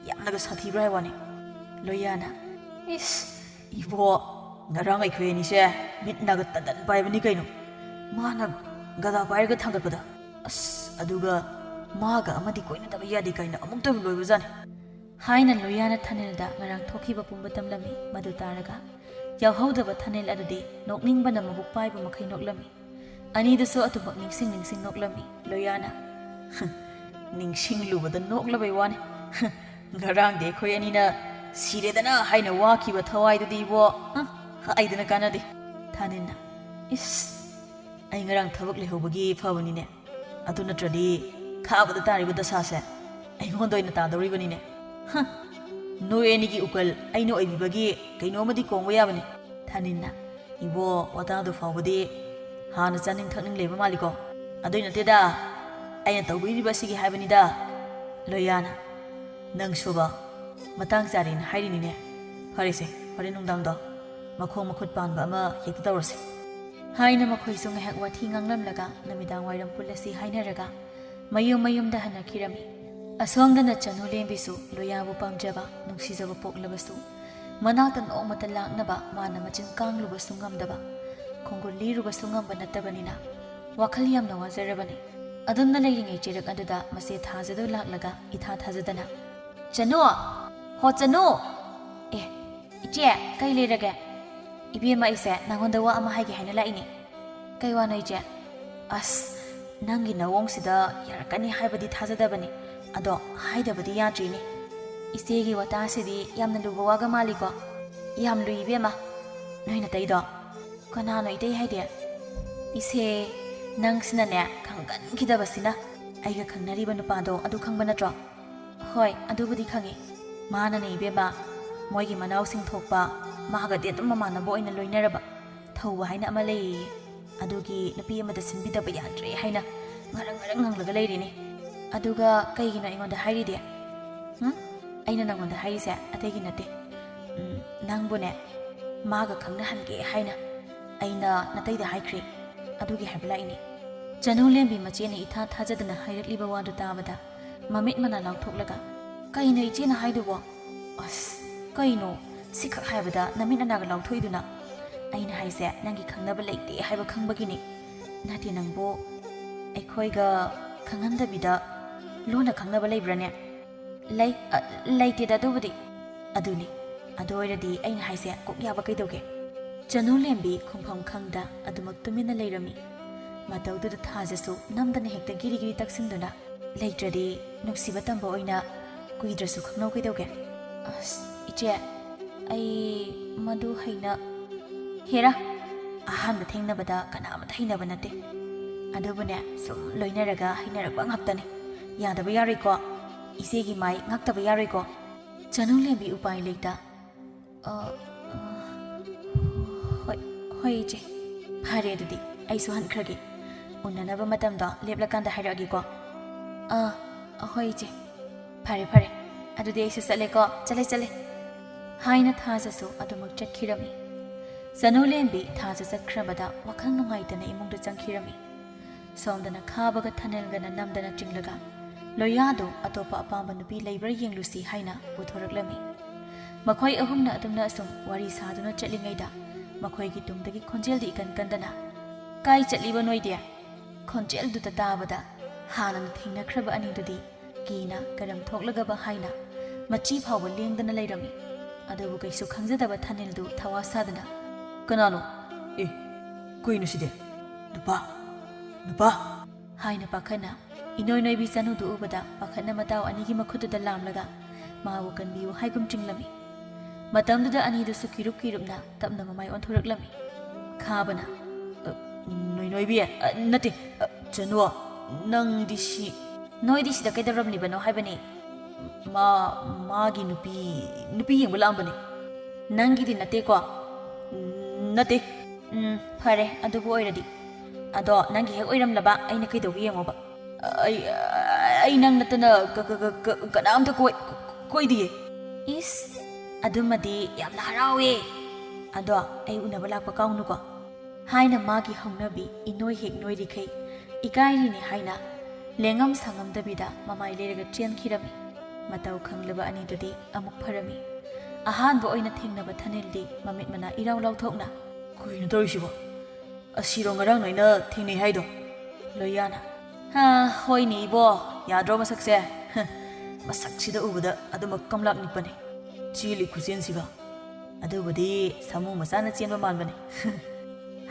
ꯌꯥꯝꯅꯒ ꯁꯥꯊꯤꯕ꯭ꯔꯥ ꯍꯥꯏ ꯋꯥꯅꯤ꯫" ꯂꯣꯌꯥꯅ, "ꯏꯁ, ꯏꯕꯣ, ꯉꯔꯥꯡ ꯑꯩꯈꯣꯏ ꯑꯅꯤꯁꯦ ꯃꯤꯠ ꯅꯥꯒ ꯇꯟꯗꯟ ꯄꯥꯏꯕꯅꯤ ꯀꯩꯅꯣ꯫ ꯃꯥꯅ ꯒꯗꯥ ꯄꯥꯏꯔꯒ ꯊꯥꯡꯒꯠꯄꯗ, ꯑꯁ, ꯑꯗꯨꯒ ꯃꯥꯒ ꯑꯃꯗꯤ ꯀꯣꯏꯅꯗꯕ ꯌꯥꯗꯦ ꯀꯥꯏꯅ ꯑꯃꯨꯛꯇ ꯂꯣꯏꯕꯖꯥꯠꯅꯤ꯫" ꯍꯥꯏꯅ ꯂꯣꯌꯥꯅ ꯊꯥꯅꯤꯜꯗ ꯉꯔꯥꯡ ꯊꯣꯛꯈꯤꯕ ꯄꯨꯝꯕ ꯇꯝꯂꯝꯃꯤ꯫ ꯃꯗꯨ ꯇꯥꯔꯒ ꯌꯥꯎꯍꯧꯗꯕ ꯊꯥꯅꯤꯜ ꯑꯗꯨꯗꯤ ꯅꯣꯛꯅꯤꯡꯕꯅ ꯃꯕꯨꯛ ꯄꯥꯏꯕ ꯃꯈꯩ ꯅꯣꯛꯂꯝꯃꯤ꯫ ꯑꯅꯤꯗꯨꯁꯨ ꯑꯗꯨꯃꯛ ꯅꯤꯡꯁꯤꯡ ꯅꯤꯡꯁꯤꯡ ꯅꯣꯛꯂꯝꯃꯤ꯫ ꯂꯣꯌꯥꯅ, "ꯍꯝ, ꯅꯤꯡꯁꯤꯡꯂꯨꯕꯗ ꯅꯣꯛꯂꯕꯩ ꯋꯥꯅꯤ꯫ ꯍꯝ, ꯉꯔꯥꯡꯗꯤ ꯑꯩꯈꯣꯏ ꯑꯅꯤꯅ ꯁꯤꯔꯦꯗꯅ ꯍꯥꯏꯅ ꯋꯥꯈꯤꯕ ꯊꯋꯥꯏꯗꯨꯗꯤ ꯏꯕꯣ, ꯍꯝ, ꯍꯥꯏꯗꯅ ꯀꯥꯟꯅꯗꯦ꯫" ꯊꯥꯅꯤꯟꯅ, "ꯏꯁ, ꯑꯩ ꯉꯔꯥꯡ ꯊꯕꯛ ꯂꯩꯍꯧꯕꯒꯤ ꯐꯕꯅꯤꯅꯦ꯫ ꯑꯗꯨ ꯅꯠꯇ꯭ꯔꯗꯤ ꯈꯥꯕꯗ ꯇꯥꯔꯤꯕ ꯗꯁꯥꯁꯦ ꯑꯩꯉꯣꯟꯗ ꯑꯣꯏꯅ ꯇꯥꯗꯧꯔꯤꯕꯅꯤꯅꯦ꯫ ꯍ, ꯅꯣꯏ ꯑꯅꯤꯒꯤ ꯎꯀꯜ ꯑꯩꯅ ꯑꯣꯏꯕꯤꯕꯒꯤ ꯀꯩꯅꯣꯝꯃꯗꯤ ꯀꯣꯡꯕ ꯌꯥꯕꯅꯤ꯫" ꯊꯥꯅꯤꯟꯅ, "ꯏꯕꯣ, ꯋꯥꯇꯥꯗꯨ ꯐꯥꯎꯕꯗꯤ ꯍꯥꯟꯅ ꯆꯥꯅꯤꯡ ꯊꯛꯅꯤꯡ ꯂꯩꯕ ꯃꯥꯜꯂꯤꯀꯣ?" "ꯑꯗꯨꯏ ꯅꯠꯇꯦꯗ, ꯑꯩꯅ ꯇꯧꯕꯤꯔꯤꯕ ꯑꯁꯤꯒꯤ ꯍꯥꯏꯕꯅꯤꯗ꯫" ꯂꯣꯌꯥꯅ, "ꯅꯪꯁꯨꯕ ꯃꯇꯥꯡ ꯆꯥꯔꯦꯅ ꯍꯥꯏꯔꯤꯅꯤꯅꯦ꯫ ꯐꯔꯦꯁꯦ, ꯍꯣꯔꯦꯟ ꯅꯨꯡꯗꯥꯡꯗꯣ ꯃꯈꯣꯡ ꯃꯈꯨꯠ ꯄꯥꯟꯕ ꯑꯃ ꯍꯦꯛꯇ ꯇꯧꯔꯁꯦ꯫" ꯍꯥꯏꯅ ꯃꯈꯣꯏꯁꯨ ꯉꯥꯏꯍꯥꯛ ꯋꯥꯊꯤ ꯉꯥꯡꯂꯝꯂꯒ ꯅꯨꯃꯤꯗꯥꯡ ꯋꯥꯏꯔꯝ ꯄꯨꯜꯂꯁꯤ ꯍꯥꯏꯅꯔꯒ ꯃꯌꯨꯝ ꯃꯌꯨꯝꯗ ꯍꯟꯅꯈꯤꯔꯝꯃꯤ꯫ ꯑꯁꯣꯝꯗꯅ ꯆꯅꯨ ꯂꯦꯝꯕꯤꯁꯨ ꯂꯣꯌꯥꯕꯨ ꯄꯥꯝꯖꯕ, ꯅꯨꯡꯁꯤꯖꯕ ꯄꯣꯛꯂꯕꯁꯨ ꯃꯅꯥꯛꯇ ꯅꯣꯡꯃꯇ ꯂꯥꯛꯅꯕ ꯃꯥꯅ ꯃꯆꯤꯟ ꯀꯥꯡꯂꯨꯕꯁꯨ ꯉꯝꯗꯕ, ꯈꯣꯡꯒꯨꯜ ꯂꯤꯔꯨꯕꯁꯨ ꯉꯝꯕ ꯅꯠꯇꯕꯅꯤꯅ ꯋꯥꯈꯜ ꯌꯥꯝꯅ ꯋꯥꯖꯔꯕꯅꯤ꯫ ꯑꯗꯨꯝꯅ ꯂꯩꯔꯤꯉꯩ ꯆꯩꯔꯛ ꯑꯗꯨꯗ ꯃꯆꯦ ꯊꯥꯖꯗꯨ ꯂꯥꯛꯂꯒ ꯏꯊꯥ ꯊꯥꯖꯗꯅ, ꯆꯅꯨ! ꯍꯣ ꯆꯅꯨ! ꯑꯦ, ꯏꯆꯦ, ꯀꯩ ꯂꯩꯔꯒꯦ? ꯏꯕꯦꯝꯃ, ꯑꯩꯁꯦ ꯅꯪꯉꯣꯟꯗ ꯋꯥ ꯑꯃ ꯍꯥꯏꯒꯦ ꯍꯥꯏꯅ ꯂꯥꯛꯏꯅꯦ꯫ ꯀꯩ ꯋꯥꯅꯣ ꯏꯆꯦ? ꯑꯁ, ꯅꯪꯒꯤ ꯅꯑꯣꯡꯁꯤꯗ ꯌꯥꯔꯛꯀꯅꯤ ꯍꯥꯏꯕꯗꯤ ꯊꯥꯖꯗꯕꯅꯤ꯫ ꯑꯗꯣ ꯍꯥꯏꯗꯕꯗꯤ ꯌꯥꯗ꯭ꯔꯤꯅꯦ꯫ ꯏꯆꯦꯒꯤ ꯋꯥꯇꯥꯁꯤꯗꯤ ꯌꯥꯝꯅ ꯂꯨꯕ ꯋꯥꯒ ꯃꯥꯜꯂꯤꯀꯣ꯫ ꯌꯥꯝ ꯂꯨꯏ ꯏꯕꯦꯝꯃ꯫ ꯅꯣꯏ ꯅꯇꯩꯗꯣ? ꯀꯅꯥꯅꯣ ꯏꯇꯩ ꯍꯥꯏꯗꯤ? ꯏꯆꯦ, ꯅꯪꯁꯤꯅꯅꯦ ꯈꯪꯒꯟꯈꯤꯗꯕꯁꯤꯅ꯫ ꯑꯩꯒ ꯈꯪꯅꯔꯤꯕ ꯅꯨꯄꯥꯗꯣ ꯑꯗꯨ ꯈꯪꯕ ꯅꯠꯇ꯭ꯔꯣ? ꯍꯣꯏ, ꯑꯗꯨꯕꯨꯗꯤ ꯈꯪꯉꯤ꯫ ꯃꯥꯅꯅꯦ ꯏꯕꯦꯝꯃ, ꯃꯣꯏꯒꯤ ꯃꯅꯥꯎꯁꯤꯡ ꯊꯣꯛꯄ, ꯃꯥꯒꯗꯤ ꯑꯗꯨꯝ ꯃꯃꯥꯟꯅꯕ ꯑꯣꯏꯅ ꯂꯣꯏꯅꯔꯕ ꯊꯧꯕ ꯍꯥꯏꯅ ꯑꯃ ꯂꯩꯌꯦ꯫ ꯑꯗꯨꯒꯤ ꯅꯨꯄꯤ ꯑꯃꯗ ꯁꯤꯟꯕꯤꯗꯕ ꯌꯥꯗ꯭ꯔꯦ ꯍꯥꯏꯅ ꯉꯔꯪ ꯉꯔꯪ ꯉꯪꯂꯒ ꯂꯩꯔꯤꯅꯦ꯫ ꯑꯗꯨꯒ ꯀꯩꯒꯤꯅꯣ ꯑꯩꯉꯣꯟꯗ ꯍꯥꯏꯔꯤꯗꯤ? ꯍꯨꯝ? ꯑꯩꯅ ꯅꯪꯉꯣꯟꯗ ꯍꯥꯏꯔꯤꯁꯦ ꯑꯇꯩꯒꯤ ꯅꯠꯇꯦ꯫ ꯎꯝ, ꯅꯪꯕꯨꯅꯦ ꯃꯥꯒ ꯈꯪꯅꯍꯟꯒꯦ ꯍꯥꯏꯅ ꯑꯩꯅ ꯅꯇꯩꯗ ꯍꯥꯏꯈ꯭ꯔꯦ꯫ ꯑꯗꯨꯒꯤ ꯍꯥꯏꯕ ꯂꯥꯛꯏꯅꯦ꯫ ꯆꯅꯨ ꯂꯦꯝꯕꯤ ꯃꯆꯦꯅ ꯏꯊꯥ ꯊꯥꯖꯗꯅ ꯍꯥꯏꯔꯛꯂꯤꯕ ꯋꯥꯗꯨ ꯇꯥꯕꯗ ꯃꯃꯤꯠ ꯃꯅꯥ ꯂꯥꯎꯊꯣꯛꯂꯒ, "ꯀꯩꯅꯣ ꯏꯆꯦꯅ ꯍꯥꯏꯗꯨꯕꯣ? ꯑꯁ, ꯀꯩꯅꯣ? ꯁꯤꯈꯛ ꯍꯥꯏꯕꯗ ꯅꯃꯤꯠ ꯅꯅꯥꯒ ꯂꯥꯎꯊꯣꯛꯏꯗꯨꯅ?" "ꯑꯩꯅ ꯍꯥꯏꯁꯦ ꯅꯪꯒꯤ ꯈꯪꯅꯕ ꯂꯩꯇꯦ ꯍꯥꯏꯕ ꯈꯪꯕꯒꯤꯅꯤ꯫ ꯅꯠꯇꯦ ꯅꯪꯕꯨ, ꯑꯩꯈꯣꯏꯒ ꯈꯪꯍꯟꯗꯕꯤꯗ ꯂꯣꯟꯅ ꯈꯪꯅꯕ ꯂꯩꯕ꯭ꯔꯥꯅꯦ?" "ꯂꯩ, ꯑ, ꯂꯩꯇꯦꯗ ꯑꯗꯨꯕꯨꯗꯤ꯫" "ꯑꯗꯨꯅꯤ꯫ ꯑꯗꯨ ꯑꯣꯏꯔꯗꯤ ꯑꯩꯅ ꯍꯥꯏꯁꯦ ꯀꯣꯛ ꯌꯥꯕ ꯀꯩꯗꯧꯒꯦ?" ꯆꯅꯨ ꯂꯦꯝꯕꯤ ꯈꯨꯝꯐꯝ ꯈꯪꯗ ꯑꯗꯨꯃꯛ ꯇꯨꯃꯤꯟꯅ ꯂꯩꯔꯝꯃꯤ꯫ ꯃꯇꯧꯗꯨꯗ ꯊꯥꯖꯁꯨ ꯅꯝꯗꯅ ꯍꯦꯛꯇ ꯒꯤꯔꯤ ꯒꯤꯔꯤ ꯇꯛꯁꯤꯟꯗꯨꯅ, "ꯂꯩꯇ꯭ꯔꯗꯤ ꯅꯨꯡꯁꯤꯕ ꯇꯝꯕ ꯑꯣꯏꯅ ꯀꯨꯏꯗ꯭ꯔꯁꯨ ꯈꯪꯅꯧ ꯀꯩꯗꯧꯒꯦ?" "ꯑꯁ, ꯏꯆꯦ, ꯑꯩ ꯃꯗꯨ ꯍꯩꯅ-" "ꯍꯦꯔꯥ, ꯑꯍꯥꯟꯕ ꯊꯦꯡꯅꯕꯗ ꯀꯅꯥꯃꯠꯇ ꯍꯩꯅꯕ ꯅꯠꯇꯦ꯫ ꯑꯗꯨꯕꯨꯅꯦ, ꯁꯨꯝ ꯂꯣꯏꯅꯔꯒ ꯍꯩꯅꯔꯛꯄ ꯉꯥꯛꯇꯅꯤ꯫ ꯌꯥꯗꯕ ꯌꯥꯔꯣꯏꯀꯣ? ꯏꯆꯦꯒꯤ ꯃꯥꯏ ꯉꯥꯛꯇꯕ ꯌꯥꯔꯣꯏꯀꯣ?" ꯆꯅꯨ ꯂꯦꯝꯕꯤ ꯎꯄꯥꯏ ꯂꯩꯇ, "ꯑ, ꯑ, ꯍꯣꯏ, ꯍꯣꯏ ꯏꯆꯦ꯫ ꯐꯔꯦ ꯑꯗꯨꯗꯤ, ꯑꯩꯁꯨ ꯍꯟꯈ꯭ꯔꯒꯦ꯫ ꯎꯅꯅꯕ ꯃꯇꯝꯗꯣ ꯂꯦꯞꯂꯀꯥꯟꯗ ꯍꯥꯏꯔꯛꯑꯒꯦꯀꯣ꯫" "ꯑꯥ, ꯍꯣꯏ ꯏꯆꯦ꯫ ꯐꯔꯦ, ꯐꯔꯦ꯫ ꯑꯗꯨꯗꯤ ꯑꯩꯁꯨ ꯆꯠꯂꯦꯀꯣ꯫ ꯆꯠꯂꯦ, ꯆꯠꯂꯦ꯫" ꯍꯥꯏꯅ ꯊꯥꯖꯁꯨ ꯑꯗꯨꯃꯛ ꯆꯠꯈꯤꯔꯝꯃꯤ꯫ ꯆꯅꯨ ꯂꯦꯝꯕꯤ ꯊꯥꯖ ꯆꯠꯈ꯭ꯔꯕꯗ ꯋꯥꯈꯜ ꯅꯨꯡꯉꯥꯏꯇꯅ ꯏꯃꯨꯡꯗ ꯆꯪꯈꯤꯔꯝꯃꯤ꯫ ꯁꯣꯝꯗꯅ ꯈꯥꯕꯒ ꯊꯅꯦꯜꯒꯅ ꯅꯝꯗꯅ ꯆꯤꯡꯂꯒ, ꯂꯣꯌꯥꯗꯨ ꯑꯇꯣꯞꯄ ꯑꯄꯥꯝꯕ ꯅꯨꯄꯤ ꯂꯩꯕ꯭ꯔꯥ ꯌꯦꯡꯂꯨꯁꯤ ꯍꯥꯏꯅ ꯄꯨꯊꯣꯔꯛꯂꯝꯃꯤ꯫ ꯃꯈꯣꯏ ꯑꯍꯨꯝꯅ ꯑꯗꯨꯝꯅ ꯑꯁꯨꯝ ꯋꯥꯔꯤ ꯁꯥꯗꯨꯅ ꯆꯠꯂꯤꯉꯩꯗ, ꯃꯈꯣꯏꯒꯤ ꯇꯨꯡꯗꯒꯤ ꯈꯣꯟꯖꯦꯜꯗꯤ ꯏꯀꯟ ꯀꯟꯗꯅ, "ꯀꯥꯏ ꯆꯠꯂꯤꯕ ꯅꯣꯏꯗꯤ?" ꯈꯣꯟꯖꯦꯜꯗꯨꯗ ꯇꯥꯕꯗ ꯍꯥꯟꯅꯅ ꯊꯦꯡꯅꯈ꯭ꯔꯕ ꯑꯅꯤꯗꯨꯗꯤ ꯀꯤꯅ ꯀꯔꯝ ꯊꯣꯛꯂꯒꯕ ꯍꯥꯏꯅ ꯃꯆꯤ ꯐꯥꯎꯕ ꯂꯦꯡꯗꯅ ꯂꯩꯔꯝꯃꯤ꯫ ꯑꯗꯨꯕꯨ ꯀꯩꯁꯨ ꯈꯪꯖꯗꯕ ꯊꯥꯅꯤꯜꯗꯨ ꯊꯋꯥ ꯁꯥꯗꯅ, "ꯀꯅꯥꯅꯣ? ꯑꯦ, ꯀꯨꯏꯅꯨ ꯁꯤꯗꯤ? ꯅꯨꯄꯥ, ꯅꯨꯄꯥ!" ꯍꯥꯏꯅ ꯄꯥꯈꯠꯅ ꯏꯅꯣꯏ ꯅꯣꯏꯕꯤ ꯆꯅꯨꯗꯨ ꯎꯕꯗ ꯄꯥꯈꯠꯅ ꯃꯇꯥꯎ ꯑꯅꯤꯒꯤ ꯃꯈꯨꯠꯇꯨꯗ ꯂꯥꯝꯂꯒ ꯃꯥꯕꯨ ꯀꯟꯕꯤꯌꯨ ꯍꯥꯏꯒꯨꯝ ꯆꯤꯡꯂꯝꯃꯤ꯫ ꯃꯇꯝꯗꯨꯗ ꯑꯅꯤꯗꯨꯁꯨ ꯀꯤꯔꯨꯞ ꯀꯤꯔꯨꯞꯅ ꯇꯞꯅ ꯃꯃꯥꯏ ꯑꯣꯟꯊꯣꯔꯛꯂꯝꯃꯤ꯫ ꯈꯥꯕꯅ, "ꯑ, ꯅꯣꯏ ꯅꯣꯏꯕꯤ, ꯑ, ꯅꯠꯇꯦ, ꯑ, ꯆꯅꯨ, ꯅꯪꯗꯤ ꯁꯤ, ꯅꯣꯏꯗꯤ ꯁꯤꯗ ꯀꯩꯗꯧꯔꯝꯂꯤꯕꯅꯣ ꯍꯥꯏꯕꯅꯤ? ꯃꯥ, ꯃꯥꯒꯤ ꯅꯨꯄꯤ, ꯅꯨꯄꯤ ꯌꯦꯡꯕ ꯂꯥꯛꯑꯝꯕꯅꯤ꯫ ꯅꯪꯒꯤꯗꯤ ꯅꯠꯇꯦꯀꯣ?" "ꯅꯠꯇꯦ꯫" "ꯎꯝ, ꯐꯔꯦ, ꯑꯗꯨꯕꯨ ꯑꯣꯏꯔꯗꯤ꯫ ꯑꯗꯣ ꯅꯪꯒꯤ ꯍꯦꯛ ꯑꯣꯏꯔꯝꯂꯕ ꯑꯩꯅ ꯀꯩꯗꯧꯒꯦ ꯌꯦꯡꯉꯣꯕ꯫ ꯑꯩ, ꯑꯩ ꯅꯪ ꯅꯠꯇꯅ ꯀ-, ꯀ-, ꯀ-, ꯀ-, ꯀꯅꯥꯝꯇ ꯀꯣꯏ-, ꯀꯣꯏꯗꯤꯌꯦ꯫" "ꯏꯁ, ꯑꯗꯨꯃꯗꯤ ꯌꯥꯝꯅ ꯍꯔꯥꯎꯋꯦ꯫ ꯑꯗꯣ ꯑꯩ ꯎꯅꯕ ꯂꯥꯛꯄ ꯀꯥꯎꯅꯨꯀꯣ꯫" ꯍꯥꯏꯅ ꯃꯥꯒꯤ ꯍꯧꯅꯕꯤ ꯏꯅꯣꯏ ꯍꯦꯛ ꯅꯣꯏꯔꯤꯈꯩ ꯏꯀꯥꯏꯔꯤꯅꯤ ꯍꯥꯏꯅ ꯂꯦꯡꯉꯝ ꯁꯥꯉꯝꯗꯕꯤꯗ ꯃꯃꯥꯏ ꯂꯩꯔꯒ ꯆꯦꯟꯈꯤꯔꯝꯃꯤ꯫ ꯃꯇꯧ ꯈꯪꯂꯕ ꯑꯅꯤꯗꯨꯗꯤ ꯑꯃꯨꯛ ꯐꯔꯝꯃꯤ꯫ ꯑꯍꯥꯟꯕ ꯑꯣꯏꯅ ꯊꯦꯡꯅꯕ ꯊꯥꯅꯤꯜꯗꯤ ꯃꯃꯤꯠ ꯃꯅꯥ ꯏꯔꯥꯎ ꯂꯥꯎꯊꯣꯛꯅ, "ꯀꯩꯅꯣ ꯇꯧꯔꯤꯁꯤꯕꯣ? ꯑꯁꯤꯔꯣ ꯉꯔꯥꯡ ꯅꯣꯏꯅ ꯊꯦꯡꯅꯩ ꯍꯥꯏꯗꯣ?" ꯂꯣꯏꯌꯥꯅ, "ꯍꯥ, ꯍꯣꯏꯅꯦ ꯏꯕꯣ, ꯌꯥꯗ꯭ꯔꯣ ꯃꯁꯛꯁꯦ? ꯍ, ꯃꯁꯛꯁꯤꯗ ꯎꯕꯗ ꯑꯗꯨꯃꯛ ꯀꯝꯂꯥꯛ ꯅꯤꯛꯄꯅꯦ꯫ ꯆꯦꯜꯂꯤ ꯈꯨꯆꯦꯟꯁꯤꯒ꯫ ꯑꯗꯨꯕꯨꯗꯤ ꯁꯥꯃꯨ ꯃꯆꯥꯅ ꯆꯦꯟꯕ ꯃꯥꯟꯕꯅꯦ꯫"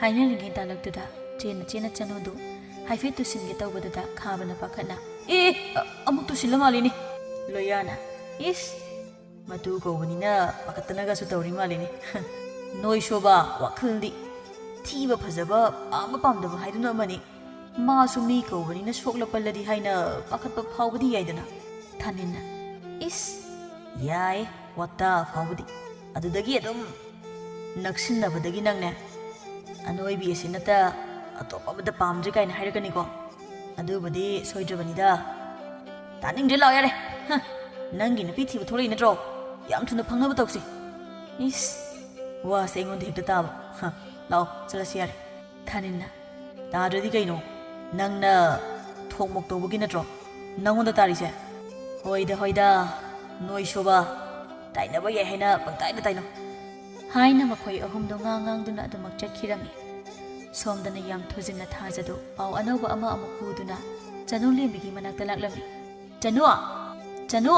ꯍꯥꯏꯅꯔꯤꯉꯩ ꯇꯥꯂꯛꯇꯨꯗ ꯆꯦꯟꯅ ꯆꯦꯟꯅ ꯆꯅꯨꯗꯨ ꯍꯥꯏꯐꯦꯠ ꯇꯨꯁꯤꯟꯒꯦ ꯇꯧꯕꯗꯨꯗ ꯈꯥꯕꯅ ꯄꯥꯈꯠꯅ, "ꯑꯦ, ꯑ-, ꯑꯃꯨꯛ ꯇꯨꯁꯤꯜꯂ ꯃꯥꯜꯂꯤꯅꯦ꯫" ꯂꯣꯏꯌꯥꯅ, "ꯏꯁ, ꯃꯇꯨ ꯀꯧꯕꯅꯤꯅ ꯄꯥꯈꯠꯇꯅꯒꯁꯨ ꯇꯧꯔꯤ ꯃꯥꯜꯂꯤꯅꯦ꯫" "ꯅꯣꯏ ꯁꯣꯕ ꯋꯥꯈꯜꯗꯤ꯫ ꯊꯤꯕ ꯐꯖꯕ, ꯄꯥꯝꯕ ꯄꯥꯝꯗꯕ ꯍꯥꯏꯗꯨꯅ ꯑꯃꯅꯤ꯫ ꯃꯥꯁꯨ ꯃꯤ ꯀꯧꯕꯅꯤꯅ ꯁꯣꯛꯂ ꯄꯜꯂꯗꯤ ꯍꯥꯏꯅ ꯄꯥꯈꯠꯄ ꯐꯥꯎꯕꯗꯤ ꯌꯥꯏꯗꯅ꯫" ꯊꯥꯅꯤꯟꯅ, "ꯏꯁ, ꯌꯥꯏ, ꯋꯥꯇꯥ ꯐꯥꯎꯕꯗꯤ꯫ ꯑꯗꯨꯗꯒꯤ ꯑꯗꯨꯝ ꯅꯛꯁꯤꯟꯅꯕꯗꯒꯤ ꯅꯪꯅꯦ, ꯑꯅꯣꯏꯕꯤ ꯑꯁꯤ ꯅꯠꯇ ꯑꯇꯣꯞꯄ ꯑꯃꯗ ꯄꯥꯝꯗ꯭ꯔꯦ ꯀꯥꯏꯅ ꯍꯥꯏꯔꯛꯀꯅꯤꯀꯣ꯫ ꯑꯗꯨꯕꯨꯗꯤ ꯁꯣꯏꯗ꯭ꯔꯕꯅꯤꯗ꯫" "ꯇꯥꯅꯤꯡꯗ꯭ꯔꯦ, ꯂꯥꯛꯑꯣ ꯌꯥꯔꯦ꯫ ꯍ, ꯅꯪꯒꯤ ꯅꯨꯄꯤ ꯊꯤꯕ ꯊꯣꯛꯂꯛꯏ ꯅꯠꯇ꯭ꯔꯣ? ꯌꯥꯝ ꯊꯨꯅ ꯐꯪꯅꯕ ꯇꯧꯁꯤ꯫" ꯏꯁ, ꯋꯥꯁꯦ ꯑꯩꯉꯣꯟꯗ ꯍꯦꯛꯇ ꯇꯥꯕ꯫ "ꯍ, ꯂꯥꯛꯑꯣ, ꯆꯠꯂꯁꯤ ꯌꯥꯔꯦ꯫" ꯊꯥꯅꯤꯟꯅ, "ꯇꯥꯗ꯭ꯔꯗꯤ ꯀꯩꯅꯣ? ꯅꯪꯅ ꯊꯣꯛ ꯃꯣꯛ ꯇꯧꯕꯒꯤ ꯅꯠꯇ꯭ꯔꯣ ꯅꯪꯉꯣꯟꯗ ꯇꯥꯔꯤꯁꯦ?" "ꯍꯣꯏꯗ, ꯍꯣꯏꯗ, ꯅꯣꯏ ꯁꯣꯕ꯫ ꯇꯥꯏꯅꯕ ꯌꯥꯏ ꯍꯥꯏꯅ ꯄꯪꯇꯥꯏꯗ ꯇꯥꯏꯅꯧ꯫" ꯍꯥꯏꯅ ꯃꯈꯣꯏ ꯑꯍꯨꯝꯗꯣ ꯉꯥꯡ ꯉꯥꯡꯗꯨꯅ ꯑꯗꯨꯃꯛ ꯆꯠꯈꯤꯔꯝꯃꯤ꯫ ꯁꯣꯝꯗꯅ ꯌꯥꯝ ꯊꯨꯖꯤꯟꯅ ꯊꯥꯖꯗꯨ ꯄꯥꯎ ꯑꯅꯧꯕ ꯑꯃ ꯑꯃꯨꯛ ꯄꯨꯗꯨꯅ ꯆꯅꯨ ꯂꯦꯝꯕꯤꯒꯤ ꯃꯅꯥꯛꯇ ꯂꯥꯛꯂꯝꯃꯤ꯫ "ꯆꯅꯨ! ꯆꯅꯨ!"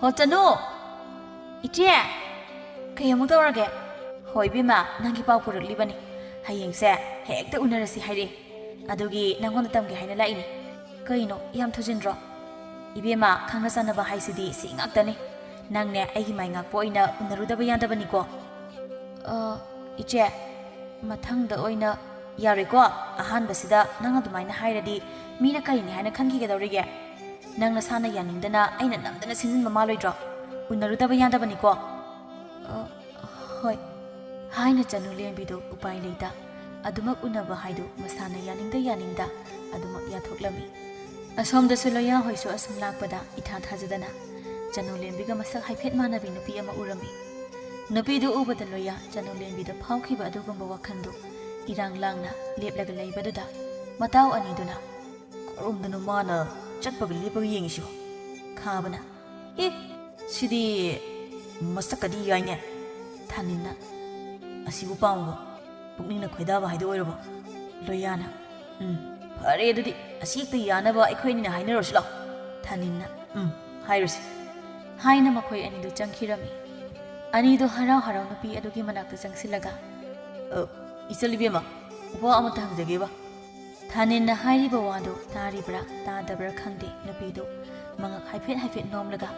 ꯍꯣ, ꯆꯅꯨ! ꯏꯆꯦ! ꯀꯩ ꯑꯃꯨꯛ ꯇꯧꯔꯒꯦ? ꯍꯣꯏ, ꯏꯕꯦꯝꯃ, ꯅꯪꯒꯤ ꯄꯥꯎ ꯄꯨꯔꯛꯂꯤꯕꯅꯤ꯫ ꯍꯌꯦꯡꯁꯦ ꯍꯦꯛꯇ ꯎꯅꯔꯁꯤ ꯍꯥꯏꯔꯛꯑꯦ꯫ ꯑꯗꯨꯒꯤ ꯅꯪꯉꯣꯟꯗ ꯇꯝꯒꯦ ꯍꯥꯏꯅ ꯂꯥꯛꯏꯅꯤ꯫ ꯀꯩꯅꯣ, ꯌꯥꯝ ꯊꯨꯖꯤꯟꯗ꯭ꯔꯣ? ꯏꯕꯦꯝꯃ, ꯈꯪꯅ ꯆꯥꯟꯅꯕ ꯍꯥꯏꯁꯤꯗꯤ ꯁꯤ ꯉꯥꯛꯇꯅꯤ꯫ ꯅꯪꯅꯦ ꯑꯩꯒꯤ ꯃꯥꯏ ꯉꯥꯛꯄ ꯑꯣꯏꯅ ꯎꯅꯔꯨꯗꯕ ꯌꯥꯗꯕꯅꯤꯀꯣ꯫ ꯑ, ꯏꯆꯦ, ꯃꯊꯪꯗ ꯑꯣꯏꯅ ꯌꯥꯔꯣꯏꯀꯣ? ꯑꯍꯥꯟꯕꯁꯤꯗ ꯅꯪ ꯑꯗꯨꯃꯥꯏꯅ ꯍꯥꯏꯔꯗꯤ ꯃꯤꯅ ꯀꯔꯤꯅꯤ ꯍꯥꯏꯅ ꯈꯟꯈꯤꯒꯗꯧꯔꯤꯒꯦ? ꯅꯪ ꯅꯁꯥꯅ ꯌꯥꯅꯤꯡꯗꯅ ꯑꯩꯅ ꯅꯝꯗꯅ ꯁꯤꯟꯖꯤꯟꯕ ꯃꯥꯜꯂꯣꯏꯗ꯭ꯔꯣ? ꯎꯅꯔꯨꯗꯕ ꯌꯥꯗꯕꯅꯤꯀꯣ꯫ ꯑ, ꯍꯣꯏ, ꯍꯥꯏꯅ ꯆꯅꯨ ꯂꯦꯝꯕꯤꯗꯨ ꯎꯄꯥꯏ ꯂꯩꯇ ꯑꯗꯨꯃꯛ ꯎꯅꯕ ꯍꯥꯏꯗꯨ ꯃꯁꯥꯅ ꯌꯥꯅꯤꯡꯗ ꯌꯥꯅꯤꯡꯗ ꯑꯗꯨꯃꯛ ꯌꯥꯊꯣꯛꯂꯝꯃꯤ꯫ ꯑꯁꯣꯝꯗꯁꯨ ꯂꯣꯌꯥ ꯍꯣꯏꯁꯨ ꯑꯁꯨꯝ ꯂꯥꯛꯄꯗ ꯏꯊꯥ ꯊꯥꯖꯗꯅ ꯆꯅꯨ ꯂꯦꯝꯕꯤꯒ ꯃꯁꯛ ꯍꯥꯏꯐꯦꯠ ꯃꯥꯟꯅꯕꯤ ꯅꯨꯄꯤ ꯑꯃ ꯎꯔꯝꯃꯤ꯫ ꯅꯨꯄꯤꯗꯨ ꯎꯕꯗ ꯂꯣꯌꯥ ꯆꯅꯨ ꯂꯦꯝꯕꯤꯗ ꯐꯥꯎꯈꯤꯕ ꯑꯗꯨꯒꯨꯝꯕ ꯋꯥꯈꯜꯗꯨ ꯏꯔꯥꯡ ꯂꯥꯡꯅ ꯂꯦꯞꯂꯒ ꯂꯩꯕꯗꯨꯗ ꯃꯇꯥꯎ ꯑꯅꯤꯗꯨꯅ, "ꯀꯔꯣꯝꯗꯅꯣ ꯃꯥꯅ ꯆꯠꯄꯒ ꯂꯦꯞꯄꯒ ꯌꯦꯡꯉꯤꯁꯤꯕꯣ?" ꯈꯥꯕꯅ, "ꯑꯦ, ꯁꯤꯗꯤ ꯃꯁꯛꯀꯗꯤ ꯌꯥꯏꯅꯦ!" ꯊꯥꯅꯤꯟꯅ, "ꯑꯁꯤꯕꯨ ꯄꯥꯝꯃꯕꯣ? ꯄꯨꯛꯅꯤꯡꯅ ꯈꯣꯏꯗꯥꯕ ꯍꯥꯏꯗꯣ ꯑꯣꯏꯔꯕꯣ?" ꯂꯣꯌꯥꯅ, "ꯎꯝ, ꯐꯔꯦ ꯑꯗꯨꯗꯤ, ꯑꯁꯤ ꯍꯦꯛꯇ ꯌꯥꯅꯕ ꯑꯩꯈꯣꯏ ꯑꯅꯤꯅ ꯍꯥꯏꯅꯔꯨꯔꯁꯤ ꯂꯥꯎ꯫" ꯊꯥꯅꯤꯟꯅ, "ꯎꯝ, ꯍꯥꯏꯔꯨꯁꯤ" ꯍꯥꯏꯅ ꯃꯈꯣꯏ ꯑꯅꯤꯗꯨ ꯆꯪꯈꯤꯔꯝꯃꯤ꯫ ꯑꯅꯤꯗꯨ ꯍꯔꯥꯎ ꯍꯔꯥꯎ ꯅꯨꯄꯤ ꯑꯗꯨꯒꯤ ꯃꯅꯥꯛꯇ ꯆꯪꯁꯤꯜꯂꯒ, "ꯑ, ꯏꯆꯜ ꯏꯕꯦꯝꯃ, ꯋꯥ ꯑꯃꯇ ꯍꯪꯖꯒꯦꯕ꯫" ꯊꯥꯅꯤꯟꯅ ꯍꯥꯏꯔꯤꯕ ꯋꯥꯗꯨ ꯇꯥꯔꯤꯕ꯭ꯔꯥ ꯇꯥꯗꯕ꯭ꯔꯥ ꯈꯪꯗꯦ, ꯅꯨꯄꯤꯗꯨ ꯃꯉꯛ ꯍꯥꯏꯐꯦꯠ ꯍꯥꯏꯐꯦꯠ ꯅꯣꯝꯂꯒ